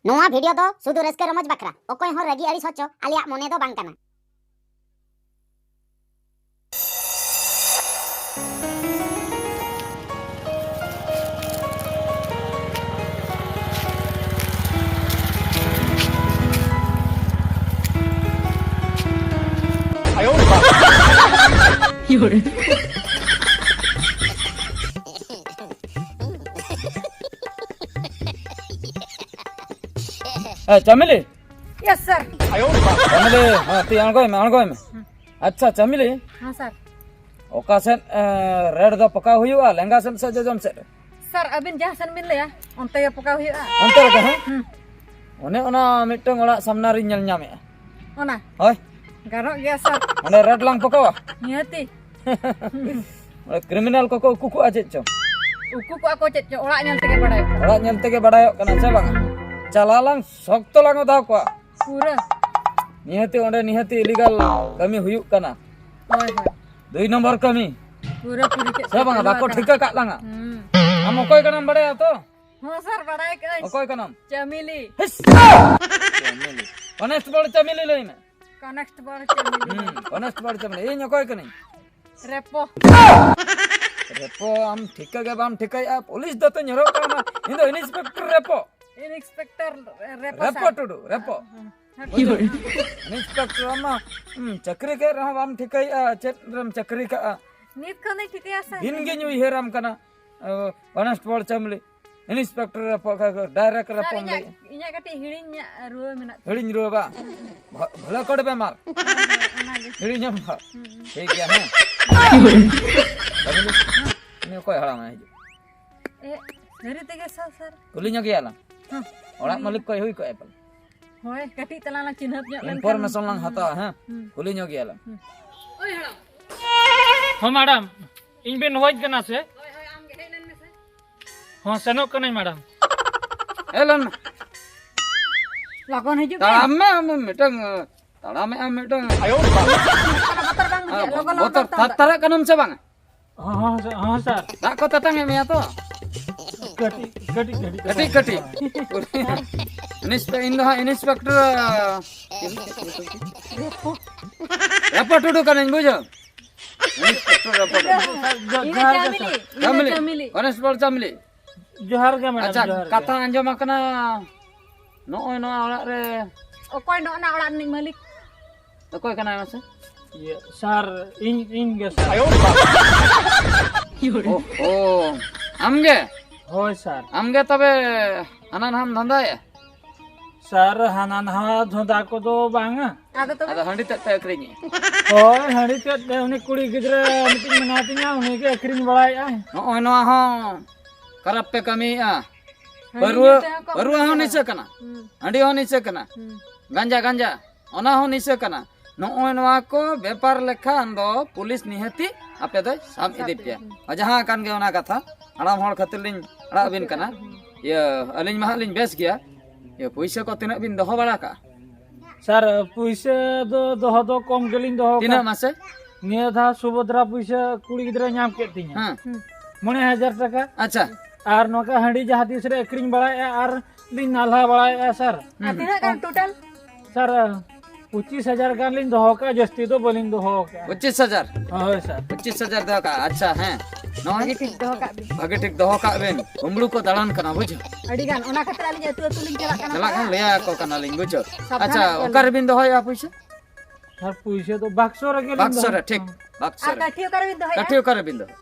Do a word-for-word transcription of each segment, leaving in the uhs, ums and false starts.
ᱱᱚᱣᱟ ᱵᱷᱤᱰᱤᱭᱳ ᱫᱚ ᱥᱩᱫᱷᱩ ᱨᱟᱹᱥᱠᱟᱹ ᱨᱚᱢᱚᱡᱽ ᱵᱟᱠᱷᱨᱟ, ᱚᱠᱚᱭ ᱦᱚᱸ ᱨᱟᱹᱜᱤ ᱟᱹᱲᱤᱥ ᱦᱚᱪᱚ ᱟᱞᱮᱭᱟᱜ ᱢᱚᱱᱮ ᱫᱚ ᱵᱟᱝ ᱠᱟᱱᱟ᱾ ᱮ, ᱪᱟᱢᱮᱞᱤ᱾ ᱭᱮᱥ, ᱥᱟᱨ᱾ ᱪᱟᱢᱮᱞᱤ, ᱦᱮᱸ, ᱛᱤ ᱟᱬᱜᱚᱭ ᱢᱮ, ᱟᱬᱜᱚᱭ ᱢᱮ᱾ ᱟᱪᱪᱷᱟ, ᱪᱟᱢᱮᱞᱤ, ᱦᱮᱸ, ᱥᱟᱨ᱾ ᱚᱠᱟ ᱥᱮᱫ, ᱮ, ᱨᱮᱰ ᱫᱚ ᱯᱚᱠᱟᱣ ᱦᱩᱭᱩᱜᱼᱟ, ᱞᱮᱸᱜᱟ ᱥᱮᱫ ᱥᱮ ᱡᱚᱡᱚᱢ ᱥᱮᱫ ᱨᱮ? ᱥᱟᱨ, ᱟᱹᱵᱤᱱ ᱡᱟᱦᱟᱸ ᱥᱮᱱ ᱵᱤᱱ ᱞᱟᱹᱭᱟ, ᱚᱱᱛᱮ ᱜᱮ ᱯᱚᱠᱟᱣ ᱦᱩᱭᱩᱜᱼᱟ᱾ ᱚᱱᱛᱮ ᱨᱮᱜᱮ, ᱦᱮᱸ? ᱦᱩᱸ᱾ ᱚᱱᱮ ᱚᱱᱟ ᱢᱤᱫᱴᱟᱝ ᱚᱲᱟᱜ ᱥᱟᱢᱱᱟ ᱨᱤᱧ ᱧᱮᱞ ᱧᱟᱢᱮᱜᱼᱟ᱾ ᱚᱱᱟ? ᱦᱳᱭ᱾ ᱜᱟᱱᱚᱜ ᱜᱮᱭᱟ, ᱥᱟᱨ᱾ ᱚᱸᱰᱮ ᱨᱮᱰ ᱞᱟᱝ ᱯᱚᱠᱟᱣᱟ? ᱱᱤᱦᱟᱹᱛᱤ᱾ ᱚᱸᱰᱮ ᱠᱨᱤᱢᱤᱱᱟᱞ ᱠᱚᱠᱚ ᱩᱠᱩ ᱠᱚᱜᱼᱟ ᱪᱮᱫ ᱪᱚᱝ? ᱩᱠᱩ ᱠᱚᱜᱼᱟ ᱠᱚ ᱪᱮᱫ ᱪᱚᱝ, ᱚᱲᱟᱜ ᱧᱮᱞ ᱛᱮᱜᱮ ᱵᱟᱲᱟᱭᱚᱜ ᱠᱟᱱᱟ᱾ ᱚᱲᱟᱜ ᱧᱮᱞ ᱛᱮᱜᱮ ᱵᱟᱲᱟᱭᱚᱜ ᱠᱟᱱᱟ, ᱥᱮ ᱵᱟᱝᱟ? ᱪᱟᱞᱟᱣ ᱞᱟᱝ ᱥᱚᱠᱛᱚ ᱞᱟᱝ ᱚᱫᱟᱣ ᱠᱚᱣᱟ᱾ ᱯᱩᱨᱟᱹ᱾ ᱱᱤᱦᱟᱹᱛᱤ ᱚᱸᱰᱮ ᱱᱤᱦᱟᱹᱛᱤ ᱤᱞᱤᱜᱟᱞ ᱠᱟᱹᱢᱤ ᱦᱩᱭᱩᱜ ᱠᱟᱱᱟ᱾ ᱦᱳᱭ, ᱦᱳᱭ᱾ ᱫᱩᱭ ᱱᱚᱢᱵᱚᱨ ᱠᱟᱹᱢᱤ᱾ ᱯᱩᱨᱟᱹ ᱯᱩᱨᱤ ᱪᱮᱫ ᱥᱮ ᱵᱟᱝᱟ? ᱠᱚ ᱵᱟᱠᱚ ᱠᱟᱱᱟ᱾ ᱴᱷᱤᱠᱟᱹ ᱠᱟᱜ ᱞᱟᱝᱟ᱾ ᱦᱩᱸ᱾ ᱟᱢ ᱚᱠᱚᱭ ᱠᱟᱱᱟᱢ ᱵᱟᱲᱟᱭᱟ ᱛᱚ? ᱦᱚᱸ, ᱥᱟᱨ, ᱵᱟᱲᱟᱭ ᱠᱟᱜ ᱟᱹᱧ᱾ ᱚᱠᱚᱭ ᱠᱟᱱᱟᱢ? ᱪᱟᱢᱤᱞᱤ᱾ ᱦᱤᱥ! ᱪᱟᱢᱤᱞᱤ᱾ ᱠᱚᱱᱮᱥᱴᱮᱵᱚᱞ ᱪᱟᱢᱤᱞᱤ ᱞᱟᱹᱭ ᱢᱮ᱾ ᱠᱚᱱᱮᱥᱴᱮᱵᱚᱞ ᱪᱟᱢᱤᱞᱤ᱾ ᱦᱩᱸ, ᱠᱚᱱᱮᱥᱴᱮᱵᱚᱞ ᱪᱟᱢᱤᱞᱤ᱾ ᱤᱧ ᱚᱠᱚᱭ ᱠᱟᱹᱱᱟᱹᱧ? ᱨᱮᱯᱚ᱾ ᱨᱮᱯᱚ, ᱟᱢ ᱴᱷᱤᱠᱟᱹ ᱜᱮ ᱵᱟᱢ ᱴᱷᱤᱠᱟᱹᱭᱮᱫᱼᱟ᱾ ᱯᱩᱞᱤᱥ ᱫᱚ ᱛᱚᱧ ᱦᱚᱨᱚᱜ ᱠᱟᱜᱼᱟ᱾ ᱤᱧ ᱫᱚ ᱤᱱᱥᱯᱮᱠᱴᱚᱨ ᱨᱮᱯᱚ᱾ ᱤᱱᱥᱯᱮᱠᱴᱚᱨ ᱨᱮᱯᱚ, ᱨᱮᱯᱚ ᱥᱟᱨ᱾ ᱴᱩᱰᱩ, ᱨᱮᱯᱚ᱾ ᱦᱮᱸ, ᱦᱮᱸ᱾ ᱵᱩᱡᱷᱟᱹᱣ? ᱤᱱᱥᱯᱮᱠᱴᱚᱨ ᱟᱢ ᱢᱟ, ᱦᱩᱸ, ᱪᱟᱹᱠᱨᱤ ᱠᱮᱫ ᱨᱮᱦᱚᱸ ᱵᱟᱢ ᱴᱷᱤᱠᱟᱹᱭᱮᱫᱼᱟ ᱪᱮᱫ ᱨᱮᱢ ᱪᱟᱹᱠᱨᱤ ᱠᱟᱜᱼᱟ᱾ ᱱᱤᱛ ᱠᱷᱚᱱ ᱫᱚᱧ ᱴᱷᱤᱠᱟᱹᱭᱟ ᱥᱟᱨ᱾ ᱫᱤᱱ ᱜᱤᱧ ᱩᱭᱦᱟᱹᱨᱟᱢ ᱠᱟᱱᱟ, ᱚ, ᱠᱚᱱᱮᱥᱴᱮᱵᱚᱞ ᱪᱟᱢᱞᱤ, ᱤᱱᱥᱯᱮᱠᱴᱚᱨ ᱨᱮᱯᱚ, ᱰᱟᱭᱨᱮᱠᱴ ᱥᱟᱨ, ᱨᱮᱯᱚᱢ ᱤᱧᱟᱹᱜ, ᱞᱟᱹᱭᱮᱫᱼᱟ᱾ ᱤᱧᱟᱹᱜ ᱠᱟᱹᱴᱤᱡ ᱦᱤᱲᱤᱧ ᱧᱟᱜ ᱨᱩᱣᱟᱹ ᱢᱮᱱᱟᱜ ᱛᱤᱧᱟ᱾ ᱦᱤᱲᱤᱧ ᱨᱩᱣᱟᱹ ᱵᱟᱝ? ᱦᱮᱸ᱾ ᱵᱷᱚ-, ᱵᱷᱚᱞᱮ ᱠᱚᱰᱮ ᱵᱮᱢᱟᱨ᱾ ᱦᱮᱸ, ᱦᱮᱸ, ᱚᱱᱟᱜᱮ᱾ ᱦᱤᱲᱤᱧᱟᱢ ᱵᱷᱟ-, ᱦᱩᱸ, ᱦᱩᱸ᱾ ᱴᱷᱤᱠ ᱜᱮᱭᱟ, ᱦᱮᱸ᱾ ᱩᱱᱤ ᱚᱠᱚᱭ ᱦᱟᱲᱟᱢᱮ ᱦᱤᱡᱩᱜ? ᱮ, ᱥᱟᱹᱨᱤ ᱛᱮᱜᱮ ᱥᱟᱨ, ᱥᱟᱨ᱾ ᱠᱩᱞᱤ ᱧᱚᱜ ᱜᱮᱭᱟᱞᱟᱝ᱾ ᱦᱮᱸ᱾ ᱚᱲᱟᱜ ᱢᱟᱹᱞᱤᱠ ᱠᱚᱭ ᱦᱩᱭ ᱠᱚᱜᱼᱟ ᱯᱟᱞᱮ᱾ ᱦᱳᱭ, ᱠᱟᱹᱴᱤᱡ ᱛᱟᱞᱟᱝ ᱞᱟᱝ ᱪᱤᱱᱦᱟᱹᱯ ᱧᱚᱜ ᱞᱮᱱᱠᱷᱟᱱ᱾ ᱤᱱᱯᱷᱚᱨᱢᱮᱥᱚᱱ ᱞᱟᱝ ᱦᱩᱸ, ᱦᱟᱛᱟᱣᱟ, ᱦᱮᱸ? ᱦᱩᱸ᱾ ᱠᱩᱞᱤ ᱧᱚᱜ ᱜᱮᱭᱟᱞᱟᱝ᱾ ᱦᱩᱸ᱾ ᱳᱭ ᱦᱟᱲᱟᱢ᱾ ᱦᱚᱸ, ᱢᱮᱰᱟᱢ, ᱤᱧ ᱵᱮᱱ ᱦᱚᱦᱚᱭᱮᱫ ᱠᱟᱱᱟ ᱥᱮ? ᱦᱳᱭ, ᱦᱳᱭ, ᱟᱢ ᱜᱮ ᱦᱮᱡ ᱞᱮᱱ ᱢᱮᱥᱮ᱾ ᱦᱚᱸ, ᱥᱮᱱᱚᱜ ᱠᱟᱹᱱᱟᱹᱧ, ᱢᱮᱰᱟᱢ᱾ ᱦᱮᱡ ᱞᱮᱱ ᱢᱮ᱾ ᱞᱚᱜᱚᱱ ᱦᱤᱡᱩᱜ ᱵᱮᱱ᱾ ᱛᱟᱲᱟᱢ ᱢᱮ, ᱟᱢ ᱢᱤᱫᱴᱟᱝ, ᱛᱟᱲᱟᱢᱮᱜ ᱟᱢ ᱢᱤᱫᱴᱟᱝ᱾ ᱟᱭᱳ ᱵᱟᱵᱟ᱾ ᱵᱚᱛᱚᱨ ᱵᱟᱝ ᱵᱩᱡᱷᱟᱹᱜᱼᱟ, ᱞᱚᱜᱚᱱ ᱞᱚᱜᱚᱱ ᱵᱚᱛᱚᱨ ᱫᱚᱨᱠᱟᱨ᱾ ᱛᱟᱨ-, ᱛᱟᱨᱟᱜ ᱠᱟᱱᱟᱢ ᱥᱮ ᱵᱟᱝ? ᱦᱚᱸ, ᱦᱚᱸ, ᱦᱚᱸ, ᱥᱟᱨ᱾ ᱫᱟᱜ ᱠᱚ ᱛᱮᱛᱟᱝ ᱮᱫ ᱢᱮᱭᱟ ᱛᱚ? ᱠᱟᱹᱴᱤᱡ᱾ ᱠᱟᱹᱴᱤᱡ ᱠᱟᱹᱴᱤᱡ ᱠᱟᱹᱴᱤᱡ᱾ ᱤᱱᱥᱯᱮ-, ᱤᱧ ᱫᱚ ᱦᱟᱸᱜ ᱤᱱᱥᱯᱮᱠᱴᱚᱨ ᱨᱟᱯᱟ ᱴᱩᱰᱩ ᱠᱟᱹᱱᱟᱹᱧ, ᱵᱩᱡᱷᱟᱹᱣ᱾ ᱤᱱᱥᱯᱮᱠᱴᱚᱨ ᱨᱟᱯᱟ ᱴᱩᱰᱩ᱾ ᱡᱚ- ᱤᱧ ᱫᱚ ᱡᱚᱦᱟᱨ ᱜᱮ, ᱪᱟᱢᱤᱞᱤ, ᱥᱟᱨ᱾ ᱤᱧ ᱫᱚ ᱪᱟᱢᱤᱞᱤ, ᱪᱟᱢᱤᱞᱤ᱾ ᱠᱚᱱᱮᱥᱴᱮᱵᱚᱞ ᱪᱟᱢᱤᱞᱤ᱾ ᱡᱚᱦᱟᱨ ᱜᱮ ᱢᱮᱰᱟᱢ, ᱟᱪᱪᱷᱟ, ᱡᱚᱦᱟᱨ ᱜᱮ᱾ ᱠᱟᱛᱷᱟ ᱟᱸᱡᱚᱢ ᱟᱠᱟᱱᱟ ᱱᱚᱜᱼᱚᱭ ᱱᱚᱣᱟ ᱚᱲᱟᱜ ᱨᱮ᱾ ᱚᱠᱚᱭ ᱱᱚᱜᱼᱚ ᱱᱟ ᱚᱲᱟᱜ ᱨᱤᱱᱤᱡ ᱢᱟᱹᱞᱤᱠ? ᱚᱠᱚᱭ ᱠᱟᱱᱟᱭ ᱢᱟᱥᱮ? ᱤᱭᱟᱹ, ᱥᱟᱨ, ᱤᱧ, ᱤᱧ ᱜᱮ ᱥᱟᱨ᱾ ᱳᱦᱳ, ᱟᱢ ᱜᱮ? ᱦᱳᱭ ᱥᱟᱨ᱾ ᱟᱢ ᱜᱮ ᱛᱚᱵᱮ ᱦᱟᱱᱟ ᱱᱟᱦᱟᱢ ᱫᱷᱟᱱᱫᱟᱭᱮᱜᱼᱟ? ᱥᱟᱨ, ᱦᱟᱱᱟ ᱱᱟᱣᱟ ᱫᱷᱚᱸᱫᱟ ᱠᱚᱫᱚ ᱵᱟᱝᱟ᱾ ᱟᱫᱚ ᱛᱚᱵᱮ? ᱟᱫᱚ ᱦᱟᱺᱰᱤ ᱛᱮᱫ ᱯᱮ ᱟᱹᱠᱷᱨᱤᱧᱮᱜᱼᱟ? ᱦᱳᱭ, ᱦᱟᱺᱰᱤ ᱛᱮᱫ ᱩᱱᱤ ᱠᱩᱲᱤ ᱜᱤᱫᱽᱨᱟᱹ ᱢᱤᱫᱴᱤᱡ ᱢᱮᱱᱟᱭ ᱛᱤᱧᱟ, ᱩᱱᱤ ᱜᱮ ᱟᱹᱠᱷᱨᱤᱧ ᱵᱟᱲᱟᱭᱮᱫᱼᱟᱭ᱾ ᱱᱚᱜᱼᱚᱭ ᱱᱚᱣᱟ ᱦᱚᱸ ᱠᱷᱟᱨᱟᱯ ᱯᱮ ᱠᱟᱹᱢᱤᱭᱮᱜᱼᱟ᱾ ᱦᱟᱺᱰᱤ ᱯᱟᱹᱨᱣᱟᱹ, ᱧᱩ ᱛᱮᱦᱚᱸ ᱠᱚ ᱯᱟᱹᱨᱣᱟᱹ ᱦᱚᱸ ᱠᱟᱱᱟ᱾ ᱱᱤᱥᱟᱹ ᱠᱟᱱᱟ, ᱦᱩᱸ, ᱦᱟᱺᱰᱤ ᱦᱚᱸ ᱱᱤᱥᱟᱹ ᱠᱟᱱᱟ, ᱦᱩᱸ᱾ ᱜᱟᱸᱡᱟ, ᱜᱟᱸᱡᱟ, ᱚᱱᱟ ᱦᱚᱸ ᱱᱤᱥᱟᱹ ᱠᱟᱱᱟ᱾ ᱱᱚᱜᱼᱚᱭ ᱱᱚᱣᱟ ᱠᱚ ᱵᱮᱯᱟᱨ ᱞᱮᱠᱷᱟᱱ ᱫᱚ ᱯᱩᱞᱤᱥ ᱱᱤᱦᱟᱹᱛᱤ ᱟᱯᱮ ᱫᱚᱭ ᱥᱟᱵ ᱤᱫᱤ ᱯᱮᱭᱟ᱾ ᱦᱩᱸ᱾ ᱡᱟᱦᱟᱸ ᱠᱟᱱ ᱜᱮ ᱚᱱᱟ ᱠᱟᱛᱷᱟ, ᱦᱟᱲᱟᱢ ᱦᱚᱲ ᱠᱷᱟᱹᱛᱤᱨ ᱞᱤᱧ ᱟᱲᱟᱜ ᱟᱹᱵᱤᱱ ᱠᱟᱱᱟ᱾ ᱦᱩᱸ᱾ ᱤᱭᱟᱹ, ᱟᱹᱞᱤᱧ ᱢᱟ ᱦᱟᱸᱜ ᱞᱤᱧ ᱵᱮᱥ ᱜᱮᱭᱟ᱾ ᱤᱭᱟᱹ, ᱯᱩᱭᱥᱟᱹ ᱠᱚ ᱛᱤᱱᱟᱹᱜ ᱵᱤᱱ ᱫᱚᱦᱚ ᱵᱟᱲᱟ ᱠᱟᱜᱼᱟ? ᱥᱟᱨ, ᱯᱩᱭᱥᱟᱹ ᱫᱚ ᱫᱚᱦᱚ ᱫᱚ ᱠᱚᱢ ᱜᱮᱞᱤᱧ ᱫᱚᱦᱚ ᱛᱤᱱᱟᱹᱜ ᱠᱟᱜᱼᱟ᱾ ᱢᱟᱥᱮ? ᱱᱤᱭᱟᱹ ᱫᱷᱟᱣ ᱥᱩᱵᱷᱚᱫᱨᱟ ᱯᱩᱭᱥᱟᱹ ᱠᱩᱲᱤ ᱜᱤᱫᱽᱨᱟᱹ ᱧᱟᱢ ᱠᱮᱫ ᱛᱤᱧᱟ᱾ ᱦᱮᱸ᱾ ᱦᱩᱸ᱾ ᱢᱚᱬᱮ ᱦᱟᱡᱟᱨ ᱴᱟᱠᱟ᱾ ᱟᱪᱪᱷᱟ᱾ ᱟᱨ ᱱᱚᱝᱠᱟ ᱦᱟᱺᱰᱤ ᱡᱟᱦᱟᱸ ᱛᱤᱥ ᱨᱮ ᱟᱹᱠᱷᱨᱤᱧ ᱵᱟᱲᱟᱭᱮᱫᱼᱟ ᱟᱨ ᱞᱤᱧ ᱱᱟᱞᱦᱟ ᱵᱟᱲᱟᱭᱮᱫᱼᱟ ᱥᱟᱨ᱾ ᱟᱨ ᱛᱤᱱᱟᱹᱜ ᱜᱟᱱ ᱴᱳᱴᱟᱞ? ᱥᱟᱨ, ᱯᱚᱸᱪᱤᱥ ᱦᱟᱡᱟᱨ ᱜᱟᱱ ᱞᱤᱧ ᱫᱚᱦᱚ ᱠᱟᱜᱼᱟ, ᱡᱟᱹᱥᱛᱤ ᱫᱚ ᱵᱟᱹᱞᱤᱧ ᱫᱚᱦᱚ ᱠᱟᱜᱼᱟ᱾ ᱯᱚᱸᱪᱤᱥ ᱦᱟᱡᱟᱨ? ᱦᱳᱭ ᱥᱟᱨ᱾ ᱯᱚᱸᱪᱤᱥ ᱦᱟᱡᱟᱨ ᱫᱚᱦᱚ ᱠᱟᱜᱼᱟ᱾ ᱟᱪᱪᱷᱟ, ᱦᱮᱸ᱾ ᱱᱚᱜᱼᱚᱭ ᱵᱷᱟᱜᱮ ᱴᱷᱤᱠ ᱫᱚᱦᱚ ᱠᱟᱜ ᱵᱤᱱ᱾ ᱵᱷᱟᱜᱮ ᱴᱷᱤᱠ ᱫᱚᱦᱚ ᱠᱟᱜ ᱵᱤᱱ᱾ ᱠᱩᱢᱵᱽᱲᱩ ᱠᱚ ᱫᱟᱬᱟᱱ ᱠᱟᱱᱟ, ᱵᱩᱡᱷᱟᱹᱣ? ᱟᱹᱰᱤ ᱜᱟᱱ, ᱚᱱᱟ ᱠᱷᱟᱹᱛᱤᱨ ᱟᱹᱞᱤᱧ ᱟᱹᱛᱩ ᱟᱹᱛᱩ ᱞᱤᱧ ᱪᱟᱞᱟᱜ ᱠᱟᱱᱟ᱾ ᱪᱟᱞᱟᱜ ᱠᱷᱟᱱ ᱞᱟᱹᱭ ᱟᱠᱚ ᱠᱟᱱᱟᱞᱤᱧ, ᱵᱩᱡᱷᱟᱹᱣ? ᱥᱟᱵᱫᱷᱟᱱ ᱟᱪᱪᱷᱟ, ᱠᱚᱣᱟᱞᱤᱧ᱾ ᱚᱠᱟ ᱨᱮᱵᱤᱱ ᱫᱚᱦᱚᱭᱟ ᱯᱩᱭᱥᱟᱹ? ᱥᱟᱨ, ᱯᱩᱭᱥᱟᱹ ᱫᱚ ᱵᱟᱠᱥᱚ ᱨᱮᱜᱮ ᱞᱤᱧ ᱵᱟᱠᱥᱚ ᱫᱚᱦᱚ ᱨᱮ, ᱴᱷᱤᱠ, ᱵᱟᱠᱥᱚ ᱟᱨ ᱨᱮ᱾ ᱠᱟᱹᱴᱷᱤ ᱚᱠᱟ ᱨᱮᱵᱤᱱ ᱫᱚᱦᱚᱭᱟ? ᱠᱟᱹᱴᱷᱤ ᱚᱠᱟ ᱨᱮᱵᱤᱱ ᱫᱚᱦᱚᱭᱟ?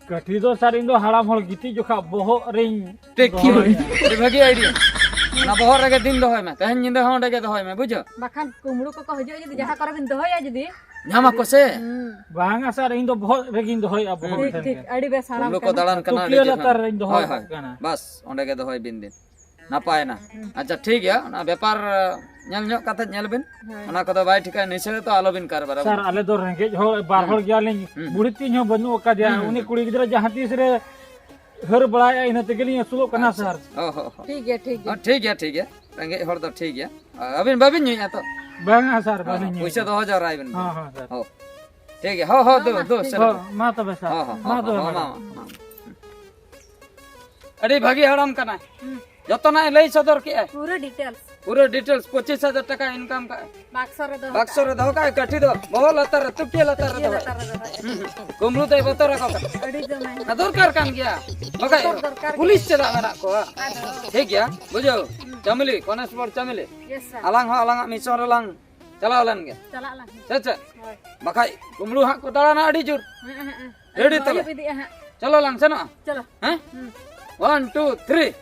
ᱠᱟᱹᱴᱷᱤ ᱫᱚ ᱥᱟᱨ, ᱤᱧ ᱫᱚ ᱦᱟᱲᱟᱢ ᱦᱚᱲ ᱜᱤᱛᱤᱡ ᱡᱚᱠᱷᱟ ᱵᱚᱦᱚᱜ ᱨᱤᱧ ᱴᱷᱤᱠ, ᱫᱚᱦᱚᱭᱟ᱾ ᱟᱹᱰᱤ ᱵᱷᱟᱹᱜᱤ ᱟᱭᱰᱤᱭᱟ᱾ ᱚᱱᱟ ᱵᱚᱦᱚᱜ ᱨᱮᱜᱮ ᱫᱤᱱ ᱫᱚᱦᱚᱭ ᱢᱮ, ᱛᱮᱦᱮᱧ ᱧᱤᱫᱟᱹ ᱦᱚᱸ ᱚᱸᱰᱮ ᱜᱮ ᱫᱚᱦᱚᱭ ᱢᱮ, ᱵᱩᱡᱷᱟᱹᱣ? ᱵᱟᱠᱷᱟᱱ ᱠᱩᱢᱵᱽᱲᱩ ᱠᱚᱠᱚ ᱦᱤᱡᱩᱜᱼᱟ ᱡᱩᱫᱤ ᱡᱟᱦᱟᱸ ᱠᱚᱨᱮ ᱵᱤᱱ ᱫᱚᱦᱚᱭᱟ ᱡᱩᱫᱤ᱾ ᱧᱟᱢ ᱟᱠᱚ ᱥᱮ᱾ ᱦᱩᱸ᱾ ᱵᱟᱝᱟ ᱥᱟᱨ, ᱤᱧ ᱫᱚ ᱵᱚᱦᱚᱜ ᱨᱮᱜᱤᱧ ᱫᱚᱦᱚᱭᱟ, ᱵᱚᱦᱚᱜ ᱴᱷᱤᱠ, ᱴᱷᱮᱱ ᱴᱷᱤᱠ, ᱜᱮ᱾ ᱟᱹᱰᱤ ᱵᱮᱥ ᱦᱟᱲᱟᱢ ᱠᱩᱢᱵᱽᱲᱩ ᱠᱚ ᱠᱟᱱᱟ᱾ ᱫᱟᱬᱟᱱ ᱠᱟᱱᱟ, ᱟᱹᱰᱤ ᱛᱩᱠᱤᱭᱟᱹ ᱪᱮᱦᱨᱟ᱾ ᱞᱟᱛᱟᱨ ᱨᱮᱧ ᱫᱚᱦᱚ ᱦᱳᱭ, ᱠᱟᱜ ᱦᱳᱭ᱾ ᱠᱟᱱᱟ᱾ ᱵᱟᱥ, ᱚᱸᱰᱮ ᱜᱮ ᱫᱚᱦᱚᱭ ᱵᱤᱱ ᱫᱤᱱ᱾ ᱱᱟᱯᱟᱭᱮᱱᱟ᱾ ᱟᱪᱪᱷᱟ, ᱴᱷᱤᱠ ᱜᱮᱭᱟ, ᱚᱱᱟ ᱵᱮᱯᱟᱨ ᱧᱮᱞ ᱧᱚᱜ ᱠᱟᱛᱮ ᱧᱮᱞ ᱵᱤᱱ᱾ ᱦᱳᱭ᱾ ᱚᱱᱟ ᱠᱚᱫᱚ ᱵᱟᱭ ᱴᱷᱤᱠᱟ, ᱱᱤᱥᱟᱹ ᱫᱚ ᱟᱞᱚᱵᱤᱱ ᱠᱟᱨᱵᱟᱨᱟ᱾ ᱥᱟᱨ, ᱟᱞᱮ ᱫᱚ ᱨᱮᱸᱜᱮᱡ ᱦᱚᱲ, ᱵᱟᱨ ᱦᱩᱸ᱾ ᱦᱚᱲ ᱜᱮᱭᱟᱞᱤᱧ, ᱦᱩᱸ᱾ ᱵᱩᱲᱦᱤ ᱛᱤᱧ ᱦᱚᱸ ᱵᱟᱹᱱᱩᱜ ᱟᱠᱟᱫᱮᱭᱟ᱾ ᱦᱩᱸ, ᱦᱩᱸ, ᱩᱱᱤ ᱦᱩᱸ᱾ ᱠᱩᱲᱤ ᱜᱤᱫᱽᱨᱟᱹ ᱡᱟᱦᱟᱸ ᱛᱤᱥ ᱨᱮ ᱦᱟᱹᱨ ᱵᱟᱲᱟᱭᱮᱫᱼᱟ, ᱤᱱᱟᱹ ᱛᱮᱜᱮᱞᱤᱧ ᱟᱹᱥᱩᱞᱚᱜ ᱠᱟᱱᱟ ᱥᱟᱨ᱾ ᱦᱚᱸ, ᱦᱚᱸ, ᱦᱚᱸ᱾ ᱴᱷᱤᱠ ᱜᱮᱭᱟ, ᱴᱷᱤᱠ ᱜᱮᱭᱟ᱾ ᱦᱚᱸ, ᱴᱷᱤᱠ ᱜᱮᱭᱟ, ᱴᱷᱤᱠ ᱜᱮᱭᱟ᱾ ᱟᱹᱵᱤᱱ ᱵᱟᱹᱵᱤᱱ ᱧᱩᱭᱮᱫᱼᱟ ᱛᱚ? ᱵᱟᱝᱟ ᱥᱟᱨ, ᱦᱚᱸ, ᱵᱟᱹᱞᱤᱧ ᱧᱩᱭᱟ᱾ ᱯᱩᱭᱥᱟᱹ ᱫᱚᱦᱚ ᱡᱟᱣᱨᱟᱭ ᱵᱤᱱ᱾ ᱦᱚᱸ, ᱦᱚᱸ, ᱥᱟᱨ᱾ ᱦᱚᱸ᱾ ᱴᱷᱤᱠ ᱜᱮᱭᱟ, ᱦᱚᱸ, ᱦᱚᱸ, ᱫᱩ, ᱦᱚᱸ, ᱫᱩ, ᱴᱷᱤᱠ ᱥᱮᱱᱚᱜ ᱦᱚᱸ, ᱢᱟ ᱛᱚᱵᱮ ᱥᱟᱨ, ᱦᱚᱸ, ᱦᱚᱸ, ᱢᱟ ᱦᱚᱸ, ᱛᱚᱵᱮ ᱦᱚᱸ, ᱥᱟᱨ᱾ ᱢᱟ, ᱢᱟ, ᱢᱟ᱾ ᱟᱹᱰᱤ ᱵᱷᱟᱹᱜᱤ ᱦᱟᱲᱟᱢ ᱠᱟᱱᱟᱭ᱾ ᱦᱩᱸ᱾ ᱡᱚᱛᱚᱱᱟᱜ ᱮ ᱞᱟᱹᱭ ᱥᱚᱫᱚᱨ ᱠᱮᱜᱼᱟ᱾ ᱯᱩᱨᱟᱹ details᱾ ᱯᱩᱨᱟᱹ details, ᱯᱚᱸᱪᱤᱥ ᱦᱟᱡᱟᱨ ᱴᱟᱠᱟ income ᱠᱟᱜᱼᱟ᱾ ᱵᱟᱠᱥᱚ ᱨᱮ ᱫᱚᱦᱚ ᱵᱟᱠᱥᱚ ᱠᱟᱜᱼᱟ᱾ ᱨᱮ ᱫᱚᱦᱚ ᱠᱟᱜᱼᱟ, ᱠᱟᱹᱴᱷᱤ ᱫᱚ ᱵᱚᱦᱚᱜ ᱞᱟᱛᱟᱨ ᱨᱮ, ᱛᱩᱠᱤᱭᱟᱹ ᱞᱟᱛᱟᱨ ᱨᱮ ᱛᱩᱠᱤᱭᱟᱹ ᱫᱚᱦᱚ ᱞᱟᱛᱟᱨ ᱨᱮ ᱫᱚᱦᱚ ᱠᱟᱜᱼᱟ᱾ ᱦᱩᱸ, ᱦᱩᱸ᱾ ᱠᱩᱢᱵᱽᱲᱩ ᱫᱚᱭ ᱵᱚᱛᱚᱨ ᱟᱠᱚ ᱠᱟᱱᱟ᱾ ᱟᱹᱰᱤ ᱫᱚᱢᱮ᱾ ᱚᱱᱟ ᱫᱚᱨᱠᱟᱨ ᱠᱟᱱ ᱜᱮᱭᱟ᱾ ᱵᱟᱠᱷᱟᱡ ᱵᱚᱛᱚᱨ ᱫᱚᱨᱠᱟᱨ ᱯᱩᱞᱤᱥ ᱜᱮ᱾ ᱪᱮᱫᱟᱜ ᱢᱮᱱᱟᱜ ᱠᱚᱣᱟ? ᱟᱫᱚ᱾ ᱴᱷᱤᱠ ᱜᱮᱭᱟ, ᱵᱩᱡᱷᱟᱹᱣ? ᱦᱩᱸ᱾ ᱪᱟᱢᱤᱞᱤ, constable ᱪᱟᱢᱤᱞᱤ᱾ Yes, sir᱾ ᱟᱞᱟᱝ ᱦᱚᱸ ᱟᱞᱟᱝᱟᱜ mission ᱨᱮᱞᱟᱝ ᱪᱟᱞᱟᱣ ᱞᱮᱱ ᱜᱮ᱾ ᱪᱟᱞᱟᱜ ᱟᱞᱟᱝ᱾ ᱥᱮ ᱪᱮᱫ? ᱦᱳᱭ᱾ ᱵᱟᱠᱷᱟᱡ ᱠᱩᱢᱵᱽᱲᱩ ᱦᱟᱸᱜ ᱠᱚ ᱫᱟᱬᱟᱱᱟ ᱟᱹᱰᱤ ᱡᱳᱨ᱾ ᱦᱮᱸ, ᱦᱮᱸ, ᱦᱮᱸ᱾ Ready ᱟᱹᱭᱩᱵ ᱛᱚᱵᱮ? ᱟᱹᱭᱩᱵ ᱤᱫᱤᱜᱼᱟ ᱦᱟᱸᱜ᱾ ᱪᱚᱞᱚ ᱞᱟᱝ ᱥᱮᱱᱚᱜᱼᱟ᱾ ᱪᱚᱞᱚ᱾ ᱦᱮᱸ? ᱦᱩᱸ᱾ One, two, three᱾